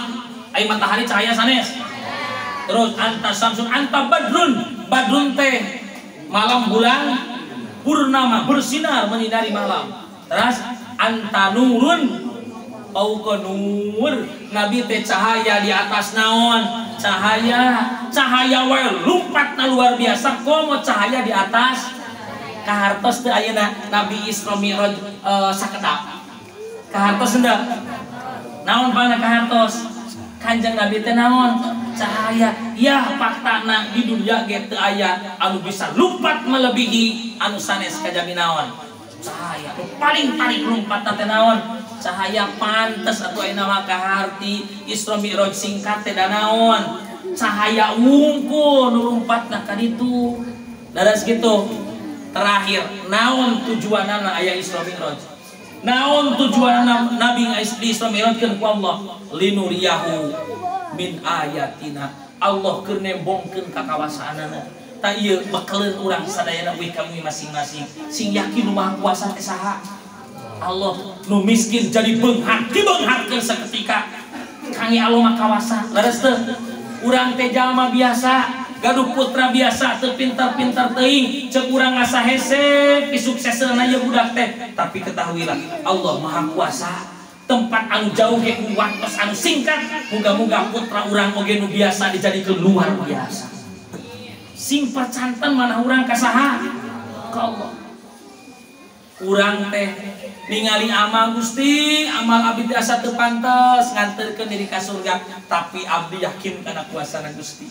Ai matahari cahaya sanes. Terus anta samsun anta badrun. Badrun teh malam bulan purnama, bersinar menyinari malam. Terus anta nurun fauqa nur. Nabi teh cahaya di atas naon? Cahaya. Cahaya wae lompatna luar biasa komo cahaya di atas kahartos teu ayeuna Nabi Isra Mi'raj sakedap. Kahartos henteu? Naon pana kahartos? Kanjeng Nabi teh naon? Cahaya. Ya faktana di dunia ge teu aya anu bisa lompat melebihi anu sanes kajami naon? Cahaya. Nu paling tarik lompatna teh naon? Cahaya. Pantes atuh ayeuna mah kaharti Isra Mi'raj singkat teh da naon? Cahaya wungkul nu lompatna ka ditu. Daras kitu. Terakhir, naon tujuanana aya Isra Mi'raj? Naon tujuanana Nabi di Isra Mi'rajkeun ku Allah? Linuriyahu min ayatina. Allah keur nembongkeun ka kawasaanana. Ta ieu bekeleun urang sadayana we kami masing-masing. Sing yakin nu Maha Kuasa teh saha? Allah. Nu miskin jadi beunghar, dibeungharkeun saketika. Kange Allah mah kawasa. Leres teu? Urang teh jalma biasa, gaduh putra biasa, teu pintar-pintar teuing, ceuk urang asa hese pisukseseuna ieu budak teh. Tapi ketahuilah Allah Maha Kuasa. Tempat anu jauh ge ku waktos anu singkat, muga-muga putra urang oge nu biasa dijadikeun luar biasa. Sing percanten manah urang ka saha? Ka Allah. Urang teh ningali amal Gusti, amal abdi teh asa teu pantes nganterkeun diri ka surga, tapi abdi yakin kana kuasana Gusti.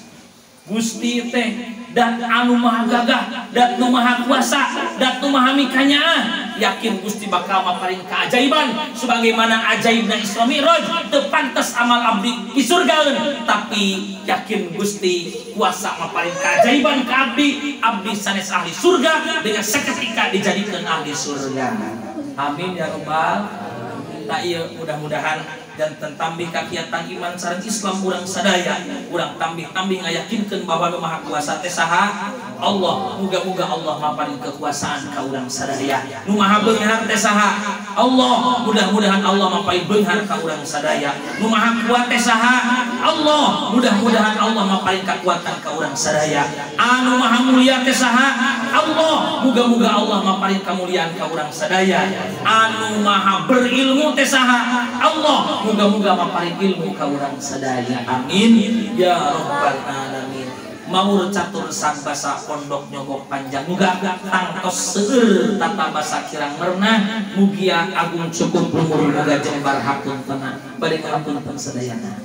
Gusti teh dat anu maha gagah, dat nu maha kuasa, dat nu maha mikanyaah. Yakin Gusti bakal maparin keajaiban sebagaimana ajaibna Isra Mi'raj. Teu pantes amal abdi di surgaeun, tapi yakin Gusti kuasa maparin keajaiban ka abdi, abdi sanes ahli surga dengan seketika dijadikan ahli surga. Amin ya rabbal. Tak ieu mudah-mudahan dan tambih kakiatan iman sareng Islam urang sadaya, urang tambih-tambih ngayakinkeun bahwa nu Maha Kuasa teh saha? Allah. Muga-muga Allah maparin kekuasaan ka urang sadaya. Nu Maha Beunghar teh saha? Allah. Mudah-mudahan Allah maparin beunghar ka urang sadaya. Nu Maha Kuat teh saha? Allah. Mudah-mudahan Allah maparin kekuatan ka urang sadaya. Anu Maha Mulia teh saha? Allah. Muga-muga Allah maparin kamuliaan ka urang sadaya. Anu Maha Berilmu teh saha? Allah. Muga-muga maparin ilmu ka urang sadaya. Amin ya rabbal alamin. Maur catur sang basa pondok nyogok panjang muga tangtos seueur tata basa kirang merenah mugia agung cukup umur muga jembar hapuntena bade ngapunten sadayana.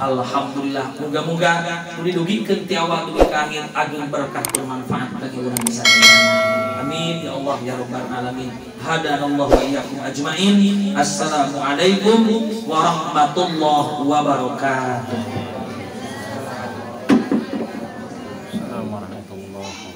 Alhamdulillah muga-muga nu didugikeun ti awal dugi ka akhir agung berkah bermanfaat bagi urang sadayana. Amin ya Allah ya rabbal alamin. Hadanallahu wa iyyakum ajmain. Assalamualaikum warahmatullahi wabarakatuh. Assalamualaikum warahmatullahi wabarakatuh.